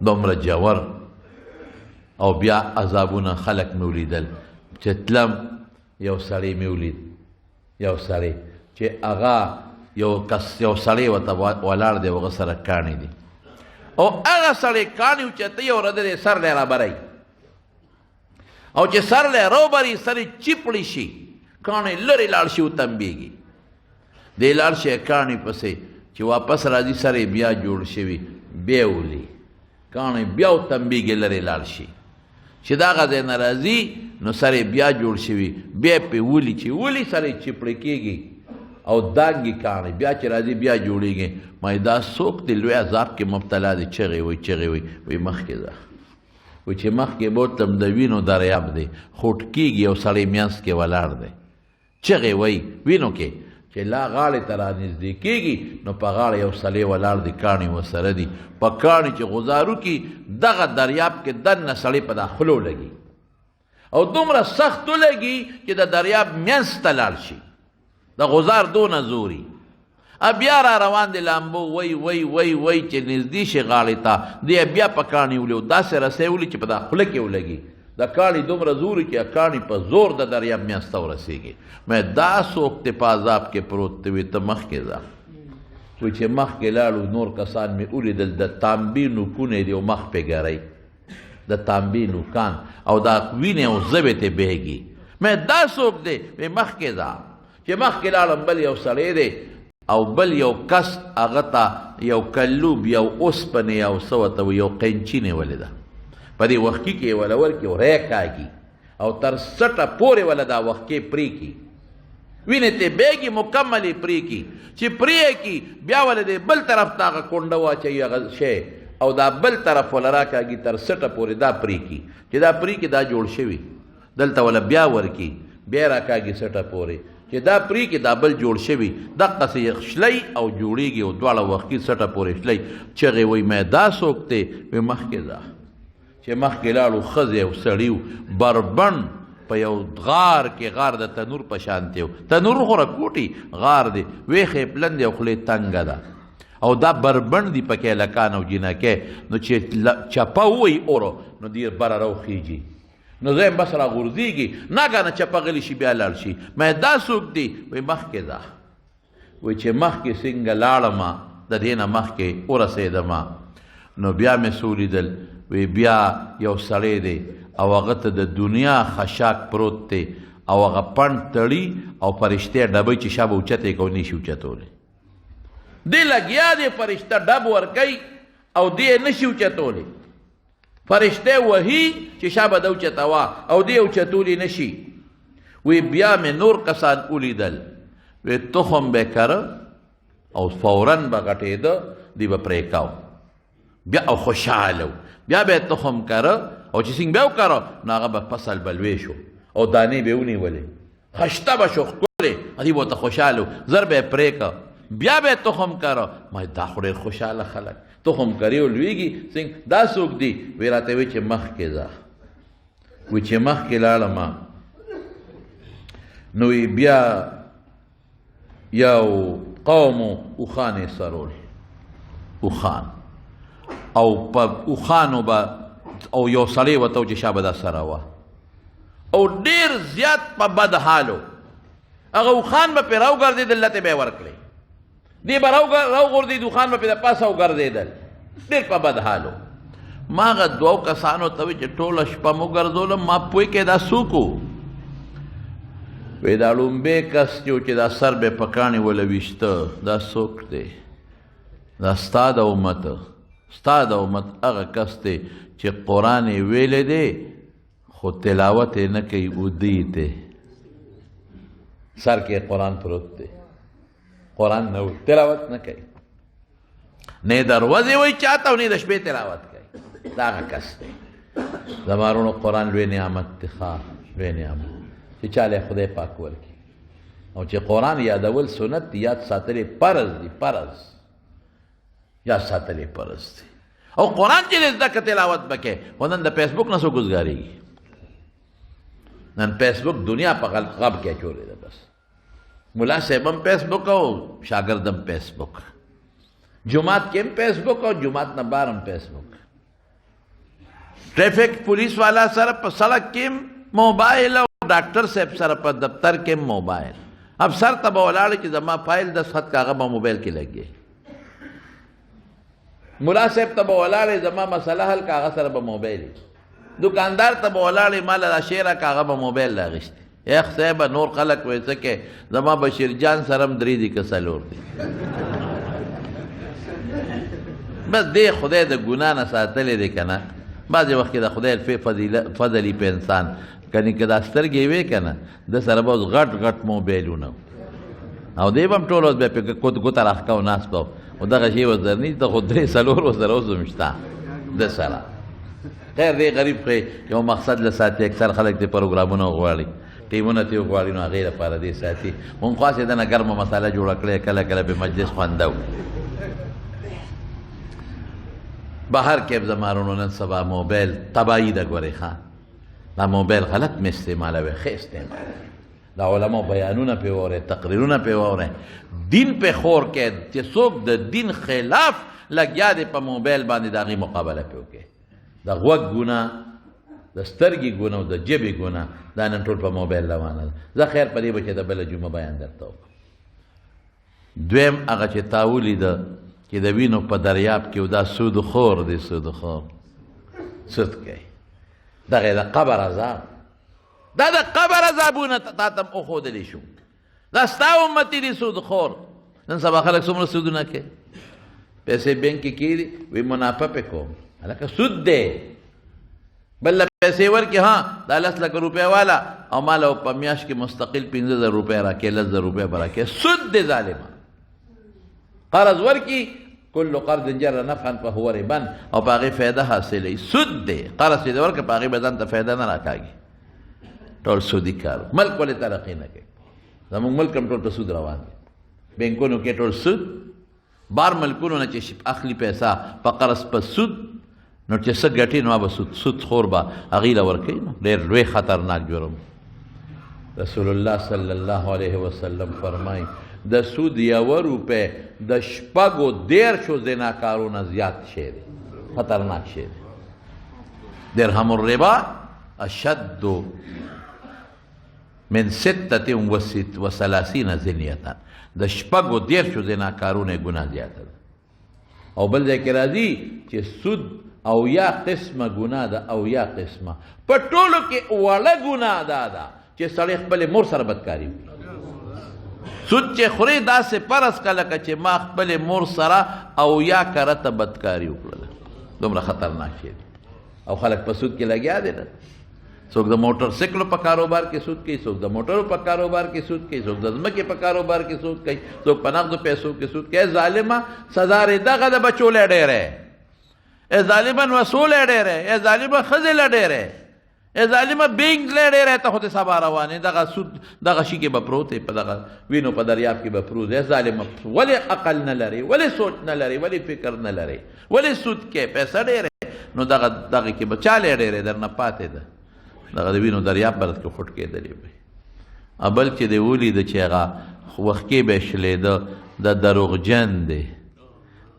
دومره جور. او بیا عذابونه خلک مې ولیدل چې تلم، یو سړی مې ولید، یو سړی چې هغه یو کس، یو سړی ورته ولاړ دی، هغه سره کاڼي دي، او هغه سړی کاڼي اوچتوي او د دې سر له رابري، او چې سر له راوبري سر یې چیپړي شي، کاڼي لرې لاړ شي وتنبېږي. دی لاړ شي کاڼي پسې، چې واپس راځي سر یې بیا جوړ شوي، بیا ولي کاڼي بیا وتنبېږي، لرې لاړ شي. چې د هغه ځای نه راځي نو سر یې بیا جوړ شوي، بیا پې ولي، چې ولي سر یې چیپړې کېږي او دانګي کاڼي بیا چې راځي بیا جوړېږي. ما دا څوک دی لوی عذاب کې مبتلا دی؟ چغې وایي، چغې وایي. وایي مخکې ځه. وایي چې مخکې بوتلم د وینو دریاب دی، خوټ کېږي او سړی مینځ کې ولاړ دی، چغې وایي وینو کې. چې لا غاړې ته رانږدې کېږي نو په غاړه یو سړی ولاړ دی، کاڼي ورسره دي، په کاڼي چې غزار وکړي دغه دریاب کې دننه سړی په دا خولو لګي، او دومره سخت ولګي چې د دریاب مینځ ته لاړ شي، د غزار دونه زوري. بیا را روان دی لامبو، وای وای وای وای، چې نږدې شي غاړې ته دی بیا په کاڼي ولي، او داسې رسۍ ولي چې په دا خوله کې ولګي، د کاڼي دومره زور چې کاڼي په زور د دریاب مینځ ته ورسېږي. مې دا څوک دی په عذاب کې پروت دی؟ وایي ته مخکې ځه. وایي چې مخکې لاړو، نور کسان مې ولیدل د تانبې نوکونه دي او مخ پې ګرئ، د تانبې نوکان، او دا وینې او زبې ته بهږي. مې دا څوک دی؟ وایي مخکې ځه. چې مخکې لاړم بل یو سړی دی، او بل یو کس هغه ته یو کلوب، یو اوسپنې یو څه ورته وایي، یو قینچي نیولې ده، په دې وښکي کې یې وله ورکړي او ری کاږي، او تر سټه پورې وله دا وښکې پرې کړي، وینې ترې بهږي، مکمل یې پرې کړي. چې پرې یې کړي بیا وله دې بل طرف ته هغه کونډه واچوي، هغه شی، او دا بل طرف وله راکاږي تر سټه پورې دا پرې کړي. چې دا پرې کړي دا جوړ شوي، دلته وله بیا ورکړي، بیا راکاږي سټه پورې، چې دا پرې کړي دا بل جوړ شوي، دقسې یې شلی او جوړېږي، او دواړه وښکي سټه پورې شلی. چغې وایي مې دا څوک دی؟ وایي مخکې ځه. چې مخکې لاړو ښځې او سړي وو، بربنډ په یو غار کې، غار د تنور په شان دی، تنور خو راکوټي غار دی، ویښې پلن دی او خولې تنګه ده، او دا بربنډ دي پکې هلکان او جینکۍ. نو چې چپه ووایي اورو نو دی بره راوخیږي، نو زه بس راغورځېږي، ناګهانه چپه غلی شي بیا لاړ شي. مې دا څوک دی؟ وایي مخکې ځه. وایي چې مخکې څنګه لاړم، د دې نه مخکې ورسېدم، نو بیا مې څه ولیدل؟ وایي بیا یو سړی دی او هغه ته د دنیا خشاک پروت دی، او هغه پنډ تړي او فرشتې ډبوي چې شا به اوچتې که نه شي اوچتولی. دی لګیا دی فرشته ډب ورکوي او دی یې نه شي اوچتولی، فرشته وهي چې شا به د اوچتوه او دی اوچتولی نه شي. وی بیا مې نور کسان ولیدل، وی تخم به کره او فوراً به غټېده، دی به پرې کاو بیا او خوشحاله و، بیا به یې تخم کره او چې څنګه بیا وکره نو هغه به فصل به لوی شو او دانې به یې ونیولې، خشته به شو ښکلې، دی به ورته خوشحاله و، زر به یې پرې که، بیا به یې تخم کره. ما دا خو ډېر خوشحاله خلک تخم کري او لویږي، څنګه دا څوک دي؟ وی راته وی چې مخکې ځه. وی چې مخکې لاړم نو بیا یو قوم اوښان یې سرول، اوښان، او په اوښانو به او یو سړی ورته و چې شا به دا سره وه، او ډېر زیات په بد حالو، هغه اوښان به پرې راوګرځېدل، لتې به یې ورکړې، دی به راوغورځېد، اوښان به پرې د پاسه وګرځېدل، ډېر په بد حالو. ما هغه دوو کسانو ته وی چې ټوله شپه مو ګرځولم، ما پوه کې دا څوک و؟ وی دا ړومبی کس چې چې دا سر به په کاڼي وله ویشته، دا څوک دی؟ دا ستا د امت، ستا د امت هغه کس دی چې قرآن یې ویلی دی خو تلاوت یې نه کوي، اودی دی، سر کې قرآن پروت دی، قرآن نه وایي، تلاوت نه کوي، نه د ورځې وایي چاته او نه د شپې تلاوت کوي، دا هغه کس دی. زما وروڼو قرآن لوی نعمت دی، ښه لوی نعمت چې چا له خدای پاک ورکړي، او چې قرآن یادول سنت دی، یاد ساتل یې فرض دی، فرض یاد ساتل یې فرض دی. او قرآن چې زده که تلاوت به کوې، خو نن د فیسبوک نه څوک وزګارېږي؟ نن فیسبوک دنیا په غب کې اچولې ده. بس ملا صاحب هم فیسبوک او شاګرد هم فیسبوک، جومات کې هم فیسبوک او جومات نه بهر هم فیسبوک، ټریفک پولیس والا سره په سړک کې موبایل او ډاکټر صاحب سره په دفتر کې موبایل. افسر ته به ولاړ چې زما فایل د خط کاغه به موبایل کې لګي، ملا صاحب ته به ولاړ زما مسله حل کاغه سره به موبایل، دکاندار ته به ولاړ مال را شی را کاغه به موبایل راغشت. اخ صاحب نور خلک وای څه کې زما بشیر جان سره هم درې دي که څلور دي. بس دې خدای د ګناه نه ساتلی دی که نه. بعضې وخت کې د خدای الفې فضلي په انسان، کنې که دا سترګې وې که نه ده سره به اوس غټ غټ موبایلونه او دی به هم ټول ورځ بیا پې ګوته راښکه او ناست به او دغه شی اوس در نشته، خو درې څلور ورسره اوس هم شته ده سره. خیر دی غریب خو یو مقصد له ساتي، اکثر خلک دې پروګرامونه غواړي، ټیمونه ترې وغواړي، نو هغې لپاره دې ساتي. مونږ خو هسې دنه ګرمه مساله جوړه کړې، کله کله به مجلس خونده وکړي. بهر کې زما وروڼو نن سبا موبایل تباهي ده. ګورئ ښه دا موبایل غلط مې استعمالوي، ښه استعمالوي. دا علماء بیانونه پې واورئ، تقریرونه پې واورئ، دین پې خور کې چې څوک د دین خلاف لګیا دی په موبایل باندې د هغې مقابله پې وکړي. د غوږ ګناه، د سترګې ګناه او د ژبې ګناه دا نن ټول په موبایل روانه ده. زه خیر په دې به چې د بله جمعه بیان درته وکړم. دویم هغه چې تا ولیده چې د وینو په دریاب کې دا سود خور دی، سود خور سود کوي، دغه د قبر عذاب، دا د قبر عذابونه تا ته هم وښودلی شو. دا ستا امتي دي سود خور. نن سبا خلک څومره سودونه کوي، پیسې بانک کې کېږي، وایي منافع پې کوم، هلکه سود دی. بل له پیسې ورکړي، ها دا لس لکه روپۍ والا او ما له په میاشت کې مستقل 5,000 روپۍ راکړې، 10,000 روپۍ به راکړې، سود دی ظالمه. قرض ورکړي، کل قرض جر نفعا فهو ربا، او په هغې فایده حاصلوي، سود دی. قرض چې دی ورکړه په هغې به ځان ته فایده نه راکاږي، ټول سودي کار. ملک ولې ترقي نه کوي؟ زموږ ملک هم ټول په سود روان دی، بینکونو کې ټول سود، بار ملکونو نه چې اخلي پیسه په قرض په سود، نو چې څه ګټي نو به سود، سود خور به هغې له ورکوي. نو ډېر لوی خطرناک جرم. رسول الله صلی الله علیه وسلم فرمایي د سود یوه روپۍ د 36 زناکارو نه زیات شی دی، خطرناک شی دی. درهم الربا اشد من 36 زنیتا، د 36 زناکارو نه ګناه زیاته ده. او بل ځای کې راځي چې سود او یا قسمه ګناه ده، او یا قسمه په ټولو کې وړه ګناه دا ده چې سړی خپلې مور سره بدکاري وکړي. سود چې خورې داسې فرض کړه لکه چې ما خپلې مور سره او یا کرته بدکاري وکړله، دومره خطرناک شی دی. او خلک په سود کې لګیا دي نه، څوک د موټر سایکلو په کاروبار کې سود کوي، څوک د موټرو په کاروبار کې سود کوي، څوک د ځمکې په کاروبار کې سود کوي، څوک په نغدو پیسو کې سود کوي. ظالمه سزا رې دغه د بچو له ډېری، ای ظالمه نوسو له ډېری، ای ظالمه ښځې له ډېری، ای ظالمه بینک له ډېری، ته خو دې سبا روان یې، دغه سود دغه شي کې به پروت یې، په دغه وینو په دریاب کې به پروت یې. ظالمه ولې عقل نه لرې، ولې سوچ نه لرې، ولې فکر نه لرې، ولې سود کې پیسه ډېری، نو دغه دغه کې به چا له ډېری درنه پاتې ده، دغه د وینو دریاب به درته خوټ کېدلی وي. بل چې دی ولیده چې هغه وخکې به شلېده، د دروغجن دی،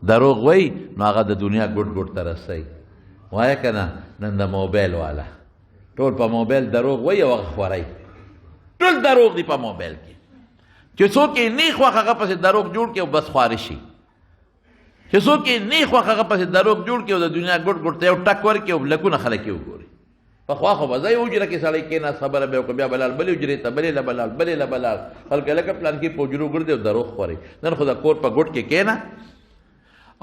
دروغ وایي نو هغه د دنیا ګوټ ګوټ ته رسوي. وایه که نه نن د موبایل والا ټول په موبایل دروغ وایي او هغه خوروي، ټول دروغ دي په موبایل کې، چې څوک یې نه خوښ هغه پسې دروغ جوړ کړي او بس خواره شي. چې څوک یې نه خوښ هغه پسې دروغ جوړ کړي او د دنیا ګوټ ګوټ ته یو ټک ورکړي او لکونه خلک یې وګوري. پخوا خو به ځای حجره کې سړی کېناست، خبره به یې وکړه، بیا به لاړ بلې حجرې ته، بلې له به لاړ، بلې له به لاړ. خلک یې لکه پلانکي په حجرو ګرځي او دروغ خوري. نن خو د کور په ګوټ کې کېنه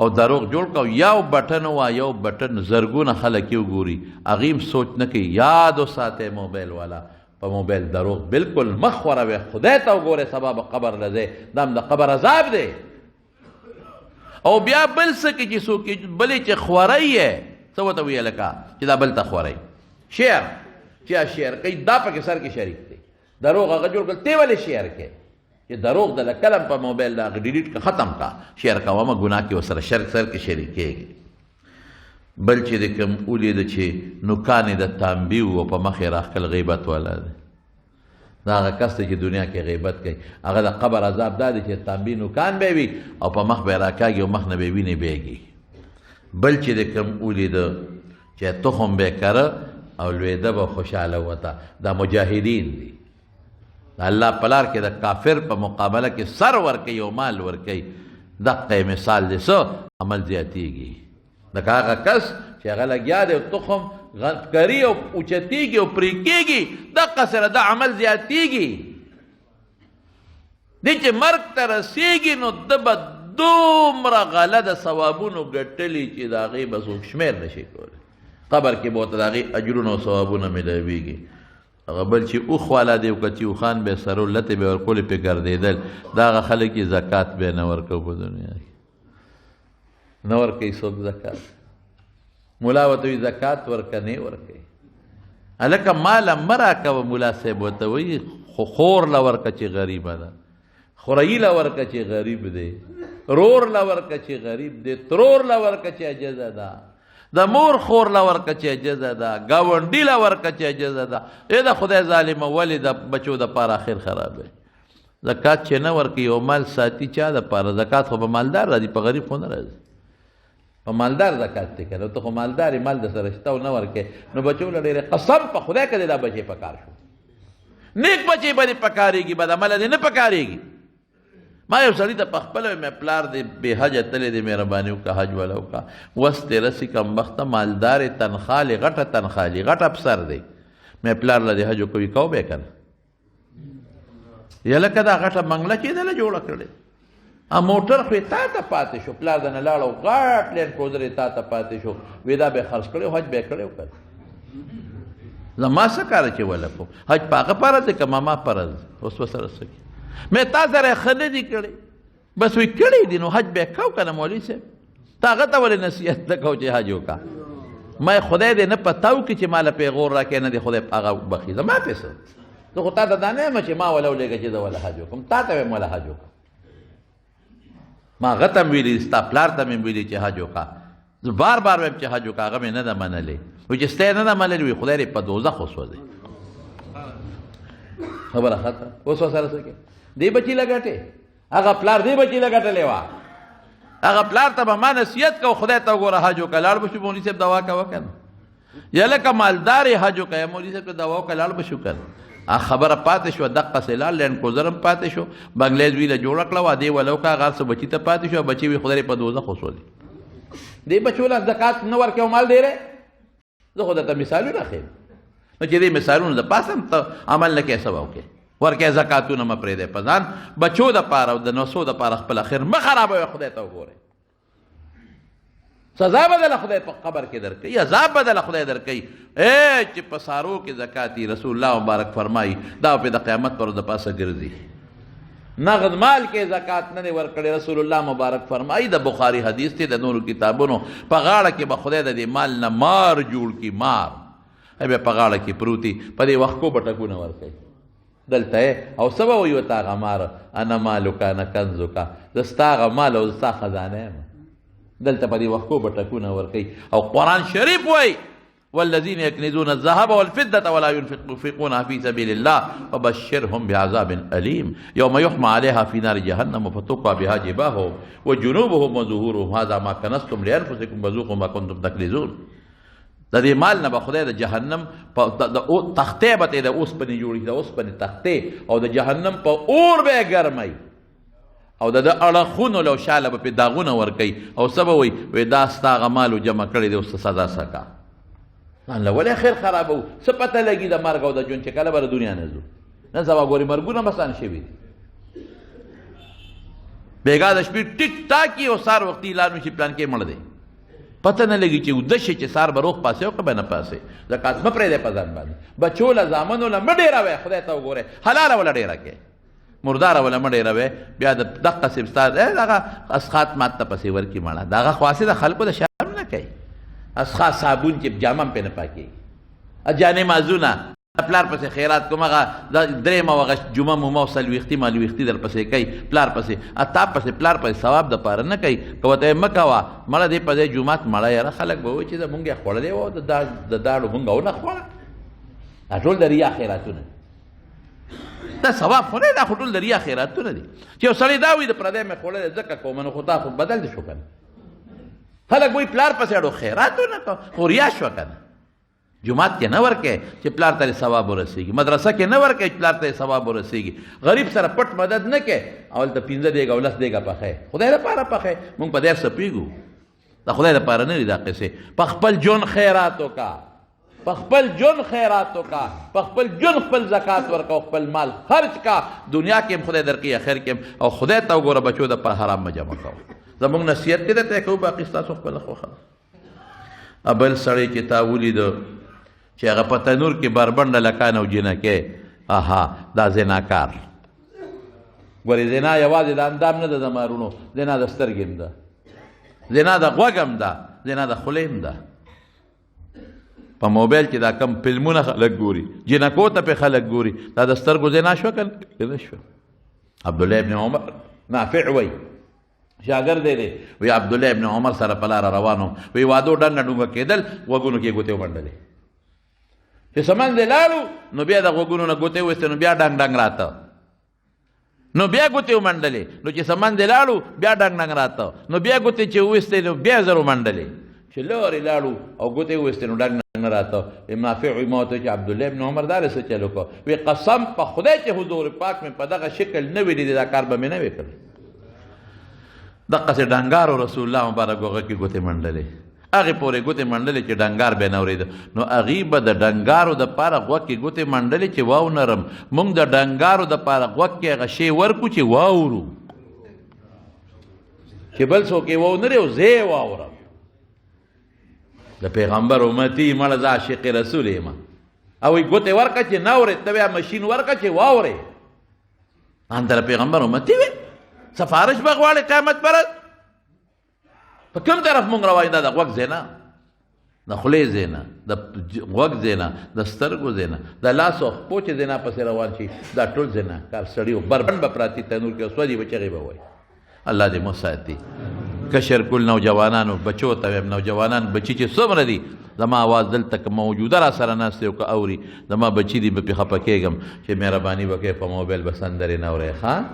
او دروغ جوړ کړه او یو بټن ووایه، یو بټن زرګونه خلک یې وګوري، هغوی هم سوچ نه کوي. یاد وساتئ موبایل والا، په موبایل دروغ بالکل مه خوروئ. خدای ته وګورئ، سبا به قبر له ځئ، دا هم د قبر عذاب دی. او بیا بل څه کې چې څوک بلې چې خوری یې څه ورته وایي، لکه چې دا بل ته خوری شعر چې شعر کوي، دا پکې سر کې شریک دی. دروغ هغه جوړ کړل، ته ولې شعر کې چې دروغ د کلم په موبایل دا ډیلیټ که ختم کا، شعر کوه مه، ګناه کې ورسره شرک سر کې شریک کېږي. بل چې د کوم ولید چې نوکان یې د تانبې وو په مخ یې راښکل، غیبت والا دی. دا هغه کس دی چې دنیا کې غیبت کوي، هغه د قبر عذاب دا دی چې تانبې نوکان به وي او په مخ به یې راکاږي او مخ نه به یې وینې بهېږي. بل چې د کوم ولید چې تخم به یې کره او لوېده به خوشحاله وته، دا مجاهدین دي. د الله په لار کې د کافر په مقابله کې سر ورکوي او مال ورکوي. دقه یې مثال دی، څه عمل زیاتېږي. لکه هغه کس چې هغه لګیا دی او تخم کري او اوچتېږي او پرې کېږي، دقه سره دا عمل زیاتېږي. دی چې مرګ ته رسېږي نو ده به دومره غله د ثوابونو ګټلي چې د هغې به څوک شمېر نه شي کولی. قبر کې به ورته د هغې اجرونه او ثوابونه میلاویږي. هغه بل چې اوښ والا دی، که چې اوښان به یې سرو لتې به یې ورکولې پرې ګرځېدل، دا هغه خلک چې زکات به یې نه ورکوو په دنیا کې، نه ورکوي څوک زکات. ملا ورته وایي زکات ورکه، نه ورکوي. هلکه مال مه راکوه، ملا صاحب ورته وایي خو خور له ورکه چې غریبه ده، خوريي له ورکه چې غریب دی، رور له ورکه چې غریب دی، ترور له ورکه چې عاجزه ده، د مور خور له ورکه چې عاجزه ده، ګاونډي له ورکه چې عاجزه ده. ای د خدای ظالمه، ولې د بچو دپاره اخر خراب دی؟ زکات چې نه ورکوي او مال ساتي چا دپاره؟ زکات خو په مالدار راځي، په غریب خو نه راځي. په مالدار زکات دی که نه، ته خو مالدار یې، مال در سره شته او نه ورکوې، نو بچو له ډېرې قسم په خدای که دې دا بچې په کار شو، نیک بچې به دې پکارېږي، بدعمله دې نه پکارېږي. ما یو سړي ته په خپله ویل، مې پلار دې بې حجه تللی دی، مهرباني وکړه حج وله وکړه، وس دې رسي کم وخته مالدار یې، تنخوا لري، غټه تنخوا لري، غټ افسر دی، مې پلار له دې حج وکوي، کوه به یې که نه؟ یا لکه دا غټه بنګله چې دله جوړه کړې، موټر خو یې تا ته پاتې شو، پلار د نه لاړ او غټ لینډ کروزر یې تا ته پاتې شو، وی دا به یې خرڅ کړی، حج به یې کړی که نه؟ زما څه کار چې ولکو، حج په هغه فرض دی که ما فرض دی؟ اوس به سره څه کړي؟ مې تا سره یې ښه نه دي کړی، بس وی کړی دي، نو حج به یې کو که نه؟ مولوي صاحب تا هغه ته ولې نصیحت نه کو چې حج وکړه؟ ما یې خدای دې نه په تاو کړي چې ما له پیغور راکړي، نه دې خدای په هغه وبخښي. زما پې څه؟ زه خو تا ته دا نه یم چې ما وله ولېږه چې زه وله حج وکړم، تا ته وایم وله حج وکړه. ما هغه ته هم ویلي، ستا پلار ته مې هم ویلي چې حج وکړه، زه بار بار وایم چې حج وکړه، هغه مې نه ده منلې. وایي چې ستا یې نه ده منلې، وایي خدای دې په دوزخ وسوځي. خبره ختمه. اوس ورسره څه کوې؟ دې بچي له ګټې، هغه پلار دې بچي له ګټلې وه، هغه پلار ته به ما نصیحت کوو، خدای ته وګوره حج وکړه، لاړ به شو مولوي صاحب دوا کوه که نه؟ یا لکه مالدار یې حج وکړه، مولوي صاحب ته دوا وکړه، لاړ به شو که نه؟ خبره پاتې شوه، دقسې لاړ، لینډ کروزر هم پاتې شو، بنګله یې زوی له جوړه کړه، واده یې وله وکړه، هغه هر څه بچي ته پاتې شو، بچي وي خدای دې په دوزخ وسوځي. دې بچو له زکات نه ورکوي او مال ډېری. زه خو درته مثالونه ښیم، نو چې دې مثالونو د پاسه هم ته عمل نه کوې، څه به وکړې؟ ورکوې زکاتونه مه پرېږدی په ځان، بچو دپاره او د نوسو دپاره خپل اخر مه خرابوې. خدای ته وګورئ، سزا به دله خدای په قبر کې درکوي، عذاب به دله خدای درکوي. ای چې په سارو کې زکات رسول الله مبارک فرمایي، دا په د قیامت پر د پاسه ګرځي. نغد مال کې زکات نه دی ورکړی، رسول الله مبارک فرمایي، د بخاري حدیث دی، د نورو کتابونو، په غاړه کې به خدای د دې مال نه مار جوړ کړي، مار به په غاړه کې پروتي، په دې وخت کو به ټکونه ورکوي دلته. او څه به وایي ورته هغه مار؟ انا مالک انا کنزک، زه ستا هغه مال او زه ستا خزانه یم. دلته په دې وخت کو به ټکونه ورکوي. او قرآن شریف وایي، والذين يكنزون الذهب والفضة ولا ينفقونها في سبيل الله فبشرهم بعذاب أليم يوم يحمى عليها في نار جهنم فتقوى بها جباههم وجنوبهم وظهورهم هذا ما كنزتم لأنفسكم فذوقوا ما كنتم تكنزون. د دې مال نه به خدای د جهنم په د تختې به د اوسپنې جوړي، د اوسپنې تختې، او د جهنم په اور به ګرموي. او د ده اړخونو له شاله به پرې داغونه ورکوي او څه به وایي؟ وایي دا ستا هغه مال جمع کړی دی، اوس ته سزا څه ځان له ولې خیر خرابوو؟ څه پته لګي د مرګ او د ژوند چې کله به د دنیا نه ځو؟ نن سبا ګورې مرګونه مسان شوي دي. بېګا د شپې ټیک ټاک او سهار وختي اعلان وشي پلان کې مړ دی. پته نه لګي چې وده شي چې سهار به روغ پاسې او که به نه پاسې. زکات مه پرېږدی په ځان باندې، بچو له زامنو له مه ډېروی، خدای ته وګورئ، حلاله وله ډېره کړئ، مرداره وله مه ډېروی. بیا د دقسې ستا دغه اسخات مات ته پسې ورکړي مړه، دغه خو هسې د خلکو د شرم نه کوي. اسخا صابون چې جامه هم پرې نه پاکېږي، جانې مازونه پلار پسې خیرات کوم، هغه درېیمه او هغه جمعه مومه او څلوېښتي مالوېښتي در پسې کوي، پلار پسې اتا پسې پلار پسې ثواب دپاره نه کوي. که ورته یې مه کوه مړه دې په ځای جومات مړه، یاره خلک به وایي چې مونږ یې خوړلی وو، د داړو مونږ ونه خوړه. دا ټول د ریا خیراتونه دي، دا ثواب خو نه، دا خو ټول د ریا خیراتونه دي. چې یو سړی دا وایي د پردی مې خوړلی ځکه کوم، نو خو تا خو بدل دې شو که نه. خلک وایي پلار پسې اړو خیرات ونه کوه، خو ریا شوه که نه. جومات کې نه ورکې چې پلار ته ثواب ورسیږي، مدرسه کې نه ورکې چې پلار ته ثواب ورسیږي، غریب سره پټ مدد نه کې، اول ته 15 دیګه او 10 دیګه پخې، خدای لپاره پخې. مونږ په دې څه پوهېږو؟ د خدای لپاره نه دي دا قصې. په خپل ژوند خیرات وکړه، په خپل ژوند خیرات وکړه، په خپل ژوند خپل زکات ورکړه، خپل مال خرج کا، دنیا کې هم خدای درکړي، اخر کې هم. او خدای ته وګوره بچو د پر حرام مه جمع کوه. زمونږ نصیحت دې درته کوو، باقي ستاسو خپله خوښه ده. ابل سړی چې تا ولیده چې هغه په تنور کې بربنډه لکان او جینکۍ، اها دا زناکار. ګورې زنا یوازې د اندام نه ده د مارونو، زنا د سترګې هم ده، زنا د غوږ هم ده، زنا د خولې هم ده. په موبایل کې دا کم فلمونه خلک ګوري، جینکو ته پې خلک ګوري، دا د سترګو زنا شوه که نه شوه؟ عبدالله ابن عمر نافع وایي، شاګرد دی، وی عبدالله ابن عمر سره په لاره روانو، وی وادو ډنګه ډونګه کېدل، غوږونو کې ګوتې ومنډلې. چې سمن دی لاړو نو بیا د غوږونو نه ګوتې وایستې، نو بیا ډنګ ډنګ راته، نو بیا ګوتې ومنډلې. نو چې سمن دی لاړو بیا ډنګ ډنګ راته، نو بیا ګوتې چې وویستې نو بیا زر ومنډلې. چې لرې لاړو او ګوتې وویستې نو ډنګ ډنګ نه راته. نافع وایي ما ورته چې عبدالله ابن عمر دا څه چل وکړ؟ وی قسم په خدای چې حضور پاک مې په دغه شکل نه وي لیدلی، دا کار به مې نه وي کړی. دقسې ډنګارو رسول الله مبارک هغه کې ګوتې منډلې، هغې پورې ګوتې منډلې چې ډنګار به نه اورېده. نو هغې به د ډنګارو دپاره غوږ کې ګوتې منډلې چې واونرم. موږ د ډنګارو دپاره غوږ کې هغه شی ورکو چې واورو، چې بل څوک یې واونري او زه یې واورم. د پیغمبر امتي مړه زه عاشق رسول یم. او یې ګوتې ورکړه چې نه اورې، ته بیا مشین ورکړه چې واورې. ان تر پیغمبر امتی وي، سفارش به غواړي قیامت پر په کوم طرف مونږ روان؟ دا د غوږ زینا، د خولې زینا، د غوږ زینا، د سترګو زینا، د لاس او خپو چې زینا پسې روان شي، دا ټول زینا کار سړي او بربنډ به پراتی تنور کې سوځي به، چغې به وایي. الله دې مو ساتي. کشر کل نوجوانانو بچو ته وایم، نوجوانان بچي چې څومره دي، زما आवाज دلته که موجوده را سره ناست دی او که اوري، زما بچي دي، به پې خفه کېږم چې مهرباني وکړئ په موبایل به سندرې نه اورئ، ښه؟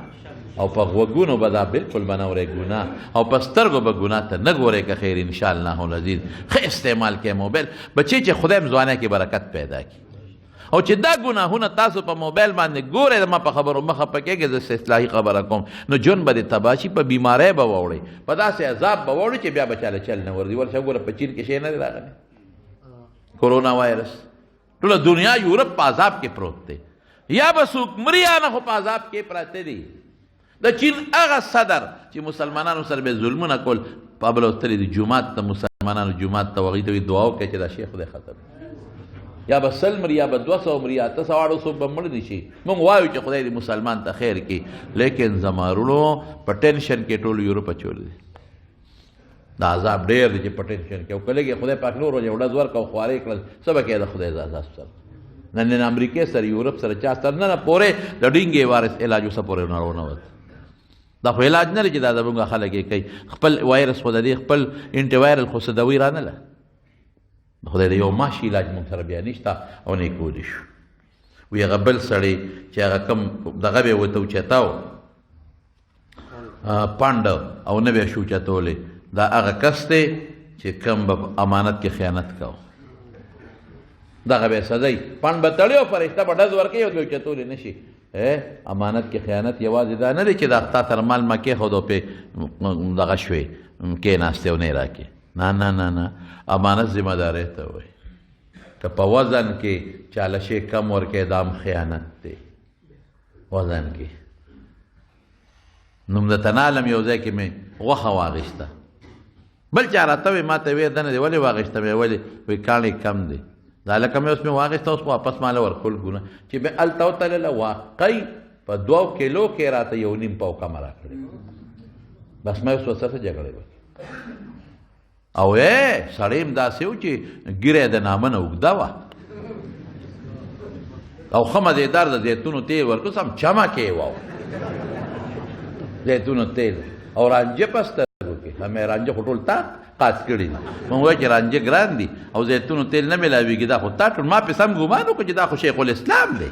او په غوږونو به دا بالکل به نه اورئ ګناه، او په سترګو به ګناه ته نه ګورئ که خیر ان شاء الله العزیز. ښه استعمال کړئ موبایل بچي چې خدای هم ځوانۍ کې برکت پیدا کړي. او چې دا ګناهونه تاسو په موبایل باندې ګورئ، زما په خبرو مه خفه کېږئ، زه اصلاحي خبره کوم، نو ژوند به دې تباه شي، په بیمارۍ به واوړئ، په داسې عذاب به واوړئ چې بیا به چاله چل نه ورځي. ورشه وګوره په چین کې شی نه دی راغلی، کرونا وایرس ټوله دنیا یورپ په عذاب کې پروت دی، یا به څوک مري یا نه، خو په عذاب کې پراته دي. د چین هغه صدر چې مسلمانانو سره به ظلمونه کول، په بل وتلی دي جومات ته، مسلمانانو جومات ته وغي ته دعا وکړي چې دا شیخ خدای ختم، یا به 100 مري، یا به 200 مري، 800 اړو څوک به مړ نه شي. مونږ وایو چې خدای دې مسلمان ته خیر کړي، لیکن زما وروڼو په ټینشن کې ټول یورپ اچولی دی. دا عذاب ډېر دی چې په ټینشن کې، او کله کې خدای پاک نور یو ډز ورکړه او خوارې کړل، څه به کوې د خدای د عذاب سره؟ نن نن امریکې سره، یورپ سره، چا سره نه پورې د ډینګې وایرس علاج اوسه پورې نه ونه وت. دا خو علاج نه لري چې دا زمونږ خلک یې کوي، خپل وایرس خو د دې خپل انټي وایرل خو څه دوی رانه له خدای د یو ماشي علاج مونږ سره بیا نشته او نه یې کولی شو. وی هغه بل سړی چې هغه کوم دغه به یې ورته اوچتاو پنډ او نه به شو چتولې، دا هغه کس دی چې کوم به امانت کې خیانت کاوه، دغه به سزا وي، پنډ به تړي او فرشته به ډز ورکوي او به چتولې نه شي. امانت کې خیانت یوازې دا نه دی چې دا تا سره مال ما کېښود او پرې دغه شوې کېناستې او نه یې راکې. نه نه نه نه، امانت ذمه دارۍ ته وایي. که په وزن کې چاله شی کم ورکې دا هم خیانت دی. وزن کې نوم د تنالم یو ځای کې مې غوښه واخیسته، بل چا راته وایي ما ته ویې دنه دی ولې واخیسته؟ مې ولې؟ وایي کاڼی کم دی. دا لکه مې اوس مې واخیسته، اوس واپس ما له ورکول ګونه چې مې هلته وتلله واقعي په 2 کیلو کې راته 1.5 پاو کمه راکړې. بس ما اوس ورسره جګړې وکړې. او سړی هم داسې و چې ږیره یې د نامه نه اوږده وه او ښه مزېدار د زیتونو تیل ورکړو، سم چمه کې یې واو زیتونو تیل او رانجه په سترګو کې. مې رانجه خو ټول تا قات کړي دي، مونږ وایو چې رانجه ګران دي او زیتونو تیل نه میلاویږي، دا خو تا ټول. ما پې سم ګمان وکړو چې دا خو شیخ الاسلام دی،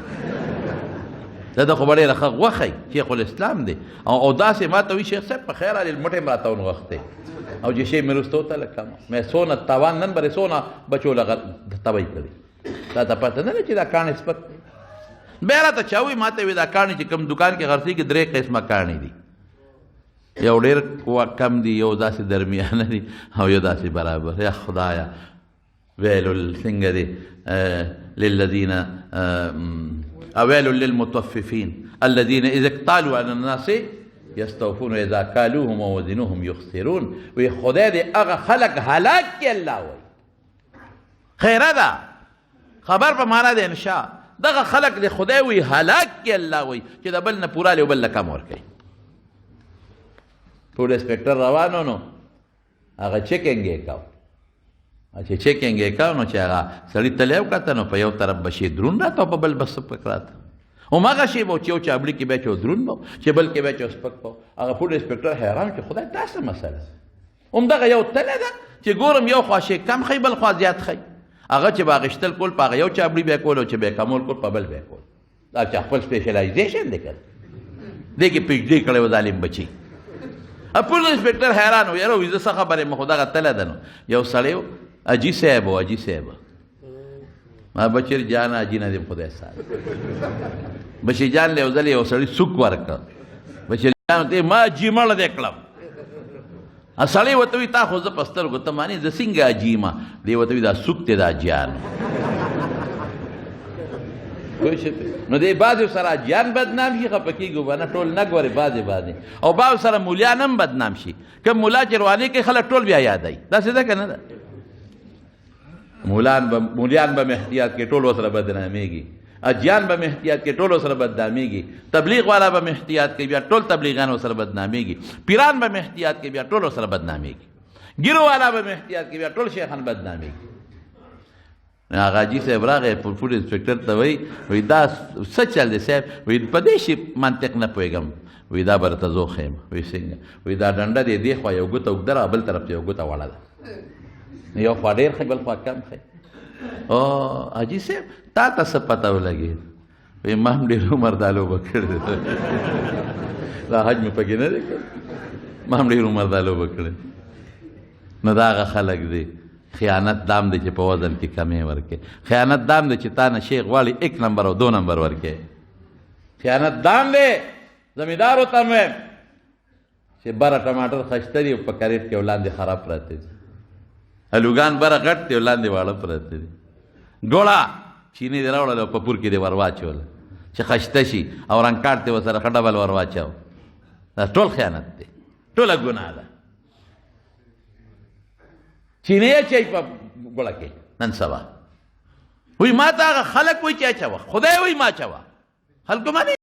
دا د خو به ډېره ښه غوښه شیخ الاسلام دی. او داسې ما ته وایي شیخ صاحب په خیر راغلې، مټې مې راته ونغښتې او چې شی مې وروسته وتله کمه مې څونه تاوان نن به دې څونه بچو له تبعي کړي. تا ته پته نه ده چې دا کاڼی سپک دی. بیا راته چا وایي، ما ته وایي دا کاڼي چې کوم دکان کې خرڅېږي 3 قسمه کاڼي دي، یو ډېر کم دی، یو داسې درمیانه دی او یو داسې برابر. یا خدایا، ویل څنګه دی للذین ویل للمطففین الذین اذا اکتالوا علی الناس یستوفون اذا کالوهم ووزنوهم یخسرون. وی خدای دې هغه خلک هلاک کړي. الله وایي خیره ده، خبر په معنا د انشاء. دغه خلک دې خدای وایي هلاک کړي. الله وایي چې د بل نه پوره لري او بل له کم ورکوي. ټول انسپکټر روانو نو هغه چیکنګ یې کاوه، چې چیکنګ یې کاوه نو چې هغه سړي تلی وکته نو په یو طرف به شی درون راته او په بل به سپک راته. هماغه شی به چې یو چابړي کې به چې درون به چې بل کې به چې سپک به. هغه فوډ انسپکټر حیران چې خدای دا څه مسله، همدغه یو تله ده چې ګورم یو خوا شی کم ښیي بل خوا زیات ښیي. هغه چې به اخیستل کول په هغه یو چابړي به یې کول او چې به یې کمول کول په بل به یې کول. دا چې خپل سپیشلایزیشن دی که نه، دې کې پی ایچ ډي کړی و ظالم بچي. پولیس انسپکټر حیران و، یاره وایي زه څه خبر یم، خو دغه تله ده. نو یو سړی و، حاجي صاحب و، حاجي صاحب ما بشیر جان حاجي نه دې خدای ساتي. بشیر جان له یو ځل یو سړي سوک ورکړ، بشیر جان ته ما حاجي مړ دی کړم. سړی ورته وایي تا خو زه په سترګو ته مانې زه څنګه حاجي یم؟ دی ورته وایي دا سوک دی د حاجیانو. پوه شوې؟ نو دی بعضې سره حاجیان بدنام شي، خفه کېږي به نه، ټول نه ګورې بعضې بعضې، او بعضو سره مولیان هم بدنام شي. کوم مولا چې روانې کوي خلک ټول بیا یادوي، داسې ده که نه ده؟ مولیان به احتیاط کوي، ټول ورسره بدنامېږي. اجیان به احتیاط کوي، ټول ورسره بدنامېږي. تبلیغ والا به احتیاط کوي، بیا ټول تبلیغیان ورسره بدنامېږي. پیران به احتیاط کوي، بیا ټول ورسره بدنامېږي. ګیرو والا به احتیاط کوي، بیا ټول شیخان بدنامېږي. هغه حاجي صاحب راغی فوډ انسپکټر ته وایي، وایي دا څه چل دی صاحب؟ وایي په دې شي منطق نه پوهېږم. وایي دا به درته زه وښیم. وایي څنګه؟ وایي دا ډنډه دی دې خوا یو ګوته اوږده ده، بل طرف ته یو ګوته وړه ده، یو خوا ډېر ښه بل خوا کم ښه. او حاجي صاحب تا ته څه پته ولګېد؟ وایي ما هم ډېر عمر دا لوبه کړې ده، دا حج مې پکې نه دی کړی، ما هم ډېر عمر دا لوبه کړې. نو دا هغه خلک دي. خیانت دام دی چې په وزن کې کمې ورکې، خیانت دام دی چې تا نه شی غواړي 1 نمبر او 2 نمبر ورکې، خیانت دام دی زمیندارو ته مې چې بره ټماټر خشته دي او په کریټ کې ولاندې خراب پراته دي، الوګان بره غټ دي ولاندې واړه پراته دي، ګوړه چینې دې راوړله او په پور کې دې ور واچوله چې خشته شي او رنګ کاټ دې ورسره ښه ډبل ور واچوه. دا ټول خیانت دی، ټوله ګناه ده. چینې اچوي په ګوړه کې نن سبا. وایي ما ته هغه خلک وایي چې اچوه، خدای وایي ما اچوه، خلکو مني.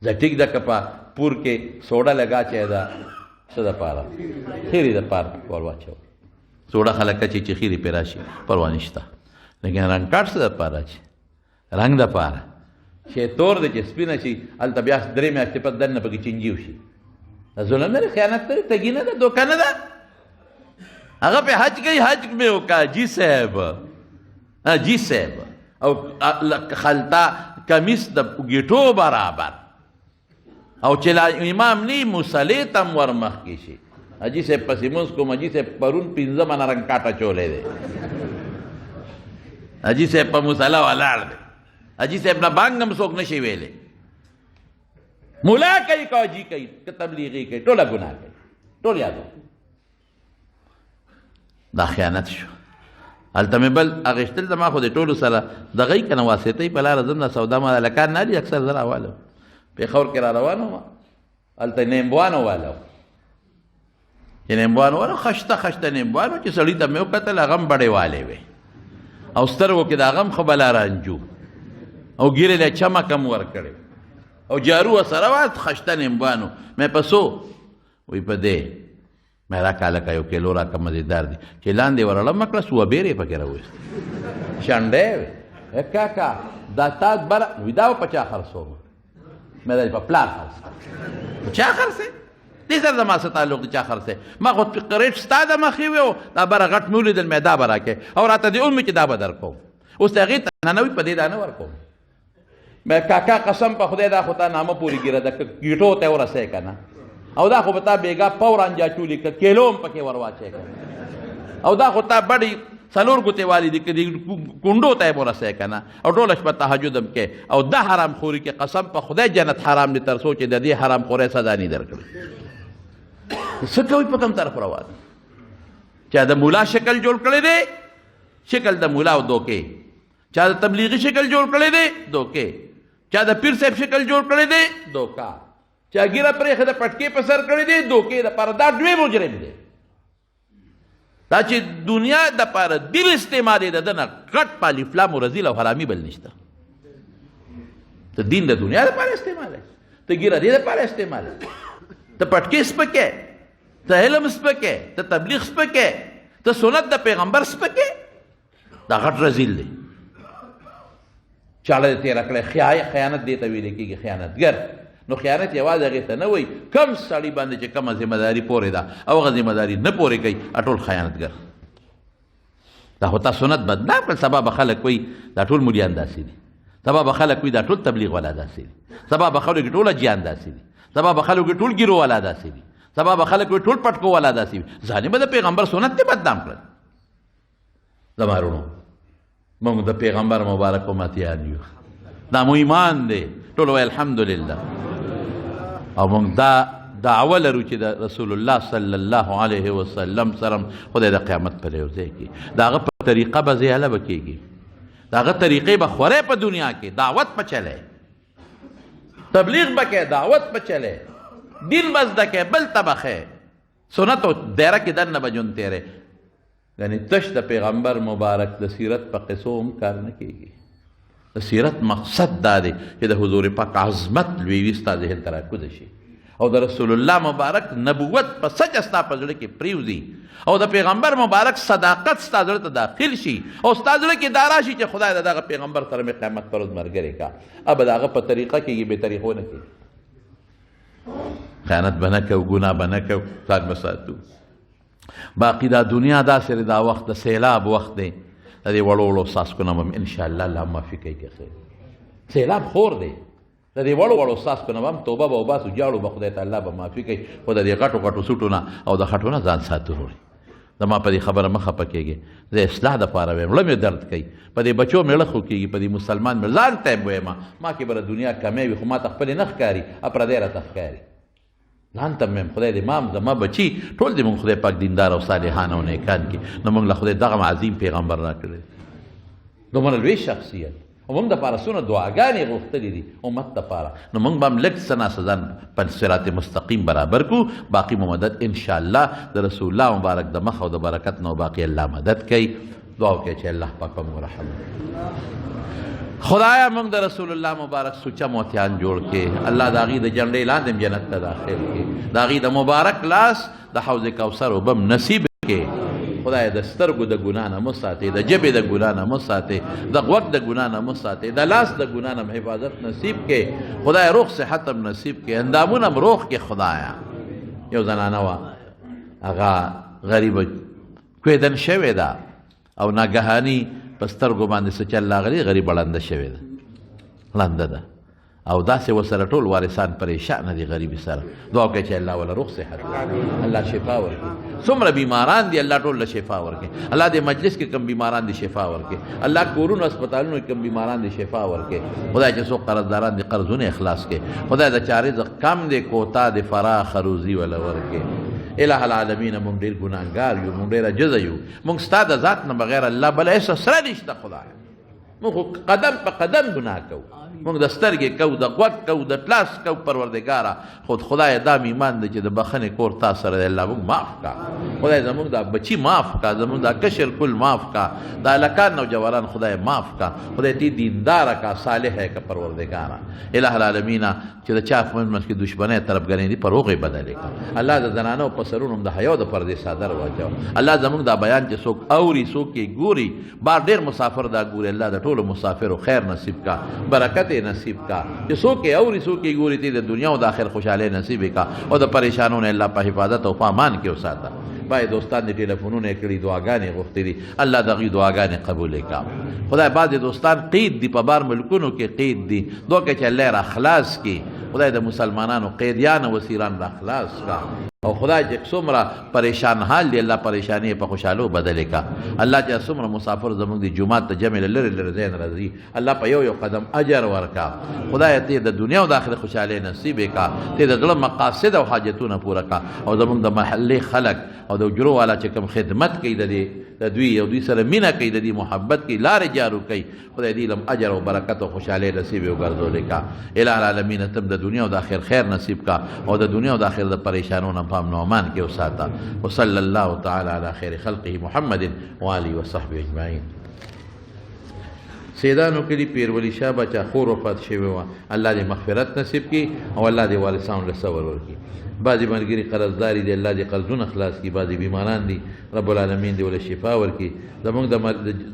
زه ټیک ده که په پور کې سوډه لګا چې ده څه دپاره خیرې دپاره ور واچوه، سوډه خلک اچوي چې خیرې پرې راشي، پروا نشته. لیکن رنګ کاټ څه دپاره اچوي؟ رنګ دپاره چې تور دی چې سپینه شي، هلته بیا 3 میاشتې پس دننه پکې چینجي وشي. دا ظلم نه دی، خیانت نه دی، ټګي نه ده، دوکه نه ده. هغه په حج کوي، حج مې وکړه حاجي صاحب، حاجي صاحب، او خلطه کمیس د ګیټو برابر، او چې لا امام نی مصلې ته هم ور مخکې شي. حاجي صاحب پسې مونځ کوم، حاجي صاحب پرون 5 منه رنګ کاټه چولی دی، حاجي صاحب په مصله ولاړ دی. حاجي صاحب نه بانګ هم څوک نشي ویلی. مولا کوي که حاجي کوي که تبلیغي کوي، ټوله ګناه کوي، ټول یادو. دا خیانت شو. هلته مې بل اخیستل، زما خو د ټولو سره دغه یې که نه واسطه یې په لاره ځم، دا سودا ما هلکان نه دي، اکثر زه راوالم. پېښور کې را روان وم، هلته نیمبوانو والو، چې نیمبوانو والو خشته خشته نیمبوانو چې سړي ته مې وکتل، هغه هم بډې والې وې او سترګو کې د هغه هم ښه بلا رانجو او ږیرې له چمک هم ورکړې او جارو ورسره وه، خشته نیمبوانو. مې په څو؟ وایي په دې. مې راکړه هلکه یو کیلو راکړه، مزېدار دي. چې لاندې ورړمه کړه، څو بیرې پکې راویستې، شنډی وې. کاکا دا تا بره، وایي دا به په چا خرڅوم؟ مې دا په پلار خرڅ کړه. په چا خرڅې؟ دې سره زما څه تعلق دی چا خرڅې؟ ما خو ریټ ستا د مخې وي او دا بره غټ مې ولیدل، مې دا به راکړې او راته دې ومې چې دا به درکوم. اوس ته هغې ته نه وي، په دې دا نه ورکوم. مې کاکا قسم په خدای دا خو تا نامه پورې ګیره ده، که ګیټو ته ورسې که نه، او دا خو به تا بېګا پوران جاچولي که کیلو هم پکې ورواچې که نه، او دا خو تا بډې څلور ګوتې والي دي که دې کونډو ته یې ورسې که نه، او ټوله شپه تهجد هم کې، او دا حرام خوري کې قسم په خدای جنت حرام دی تر څو چې د دې حرام خورۍ سزا نه درکړي. څه کوي؟ په کوم طرف روان؟ چا د مولا شکل جوړ کړی دی، شکل د مولا او دوکې، چا د تبلیغي شکل جوړ کړی دی دوکې، چا د پیر صاحب شکل جوړ کړی دی دوکا، چا ږیره پرېښې د پټکې په سر کړی دی دوکې دپاره. دا دوی مجرم دی. دا چې دنیا دپاره دین استعمالې ده، د نه غټ پالیفلام و رذیل او حرامي بل نشته. ته دین د دنیا دپاره استعمالې، ته ږیره دې دپاره استعمالې، ته پټکې سپکې، ته علم سپکې، ته تبلیغ سپکې، ته سنت د پیغمبر سپکې، دا غټ رذیل دی. چاړه دې تېره کړې، خیانت دې ته ویل کېږي خیانتګر. نو خیانت یوازې هغې ته نه وایي، کم سړي باندې چې کومه ذمه داري پورې ده او هغه ذمه داري نه پورې کوي، ټول خیانتګر. دا خو تا سنت بدنام کړل. سبا به خلک وایي دا ټول مولیان داسې دي، سبا به خلک وایي دا ټول تبلیغ والا داسې دي، سبا به خلک ټول حاجیان داسې دي، سبا به خلک ټول ګیرو والا داسې دي، سبا به خلک وایي ټول پټکو والا داسې دي. ظالمه د پیغمبر سنت دې بدنام کړل. زما وروڼو، موږ د پیغمبر مبارک امتیان یو، دا مو ایمان دی. ټول وایي الحمدلله. او موږ دا دعوه لرو چې د رسول الله صلی الله علیه وسلم سره خدای د قیامت پر یو ځای کې د هغه په طریقه به زیاله به کېږي، د هغه طریقې به خورې په دنیا کې، دعوت به چلی، تبلیغ به کوې، دعوت به چلی، دین به زده کوې، بل ته به ښیې، سنت او دایره کې دننه به ژوند تېرې. یعنی تش د پیغمبر مبارک د سیرت په قصو هم کار نه کېږي. د سیرت مقصد دا دی چې د حضور پاک عظمت لوی وي ستا ذهن ته راکوزه شي، او د رسول الله مبارک نبوت په سچه ستا په زړه کې پرېوځي، او د پیغمبر مبارک صداقت ستا زړه ته داخل شي، او ستا زړه کې دا راشي چې خدای د دغه پیغمبر سره مې قیامت پر ورځ ملګری کړه. ابه د هغه په طریقه کېږي، بې طریقو نه کېږي. خیانت به نه کوو، ګناه به نه کوو، ځان به ساتو. باقي دا دنیا داسې دی، دا وخت د سیلاب وخت دی، د دې وړو وړو څاڅکو نه به هم انشاءالله الله معافي کوي. که خیر سیلاب خور دی، د دې وړو وړو څاڅکو نه به هم توبه به وباسو، جاړو به خدای ته، الله به معافي کوي. خو د دې غټو غټو سوټو نه او د خټو نه ځان ساتو. وروڼه زما په دې خبره مه خفه کېږئ، زه اصلاح دپاره وایم. زړه مې درد کوي، په دې بچو مې زړه خوږېږي، په دې مسلمان مې ځان ته هم وایم، ما کې به د دنیا کمی وي، خو ما ته خپلې نه ښکاري، پردی راته ښکاري. ځان ته مې خدای دې مام زما بچي ټول دې مونږ خدای پاک دیندار او صالحان او نیکان کړي. نو مونږ له خدای دغه عظیم پیغمبر راکړی، دومره لوی شخصیت، او مونږ دپاره څونه دعاګانې غوښتلې دي امت دپاره. نو مونږ به هم لږ څه ناڅه ځان په صراط مستقیم برابر کړو. باقي مو مدد انشاءالله د رسول الله مبارک د مخ او د برکت نو باقي الله مدد کوي. دعا وکړئ چې الله پاک په مونږ رحم وکړي. خدایا موږ د رسول الله مبارک سوچه موتیان جوړ کې، الله د هغې د جنډې لاندې هم جنت ته داخل کې، د هغې د مبارک لاس د حوض کوثر اوبه هم نصیب کې. خدای د سترګو د ګناه نه مو ساتې، د ژبې د ګناه نه مو ساتې، د غوږ د ګناه نه مو ساتې، د لاس د ګناه نه حفاظت نصیب کې. خدای روغ صحت هم نصیب کې، اندامونه هم روغ کې. خدایا یو زنانه وه، هغه غریبه کویدن شوې ده او ناګهاني په سترګو باندې څه چل راغلی، غریبه ړنده شوې ده، ړنده ده. او داسې ورسره ټول وارثان پریشانه دي غریبي سره. دعا وکړئ چې الله وله روغ صحت ورکړي، الله شفا ورکړي. څومره بیماران دي الله ټول له شفا ورکړي. الله دې مجلس کې کوم بیماران دي شفا ورکړي، الله کورونو هسپتالونو کې کوم بیماران دي شفا ورکړي. خدای چې څوک قرضداران دي قرضونه اخلاص کړي. خدای د چا رزق کم دی کوتا دې فراخه روزي وله ورکړي. الہ العالمین مونږ ډېر ګناهګار یو، مونږ ډېر عاجز یو، مونږ ستا د ذات نه بغیر الله بل هېڅ سره نشته. خدای مونږ خو قدم په قدم ګناه کوو، مونږ د سترګې کوو، د غوږ کوو، د لاس کوو. پروردګاره خود خدای دا ایمان دی چې د بخښنې کور تا سره دی، الله مونږ معاف کا. خدای زمونږ دا بچي معاف کا، زمونږ دا کشر کل معاف کا، دا هلکان نوجوانان خدای معاف کا. خدای تی دینداره کا، صالح کا پروردګاره. الہ العالمین چې د چا په منځ کې دښمنۍ طرفګرۍ دي پر هغې بدلې کړه. الله د زنانو په سرونو هم د حیا د پردې څادر واچوه. الله زمونږ دا بیان چې څوک اوري څوک یې ګوري، بار ډېر مسافر دا ګوري، الله د ټولو مسافرو خیر نصیب کا، برکت یې نصیب کا. چې څوک یې اوري څوک یې ګوري ته د دنیا او د آخر خوشحالۍ نصیب کا او د پریشانو نه الله په حفاظت او په امان کې وساته. بای دوستان دې ټلیفونونه کړي، دعاګانې غوښتې دي، الله د هغوی دعاګانې قبولې کا. خدای بعضې دوستان قید دي په بار ملکونو کې قید دي، دعا کوي چې الله یې را خلاص کړي. خدای د مسلمانانو قیدیان او اسیران را خلاص کا. او خدای چې څومره پریشان حال دی الله پریشانی په خوشحالو بدلې کا. الله چې څومره مسافر زموږ د جومات ته جمع له لرې لرې ځای نه راځي، الله په یو یو قدم اجر ورکا. خدای ته د دنیا او د آخرت خوشحالۍ نصیب کا، ته د زړه مقاصد او حاجتونه پوره کا. او زموږ د محلې خلک او د حجرو والا چې کوم خدمت کوي د دې د دوی او دوی سره مینه کوي، د دې محبت کوي، لارې جارو کوي، خدای دې لم اجر او برکت او خوشحالۍ نصیب وګرځولې کا. الہ العالمین تم د دنیا او د آخر خیر نصیب کا او د دنیا او د آخر د پریشانو نه په امن او امان کې وساته. وصلی الله تعالی علی خیر خلقه محمد وآله وصحبه اجمعین. سیدانو کلی پیرولی شاه بچا خور وفات شوی وه، الله دې مغفرت نصیب کړي او الله دې وارثانو له صبر ورکړي. بعضې ملګري قرضداري دي، الله دې قرضونه خلاص کړي. بعضې بیماران دي، رب العالمین دې وله شفا ورکړي. زمونږ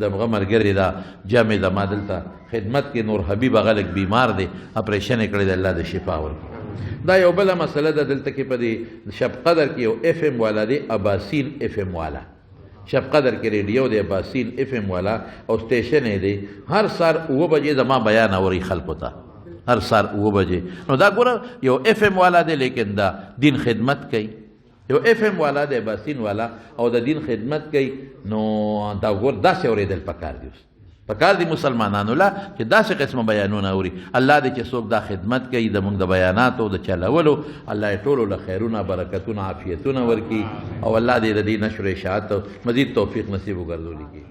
دغه ملګری دا جمع ده، ما دلته خدمت کې نور حبیب هغه لږ بیمار دی، اپریشن یې کړی دی، الله دې شفا ورکړي. دا یو بله مسله ده، دلته کې په دې شب قدر کې یو اف ام والا دی، اباسین اف ام والا، شب قدر کې ریډیو دی، اباسین اف ام والا او سټیشن یې دی. هر سهار 7 بجې زما بیان اوري خلکو ته، هر سهار 7 بجې. نو دا ګوره یو اف ام والا دی لیکن دا دین خدمت کوي، یو اف ام والا دی اباسین والا او د دین خدمت کوي. نو دا ګور داسې اورېدل پکار دي، اوس پکار دي مسلمانانو له چې داسې قسمه بیانونه اوري. الله دې چې څوک دا خدمت کوي د موږ د بیاناتو د چلولو، الله یې ټولو له خیرونه برکتونه عافیتونه ورکړي او الله دې د دې نشر اشاعت مزید توفیق نصیب وګرځولي کړي.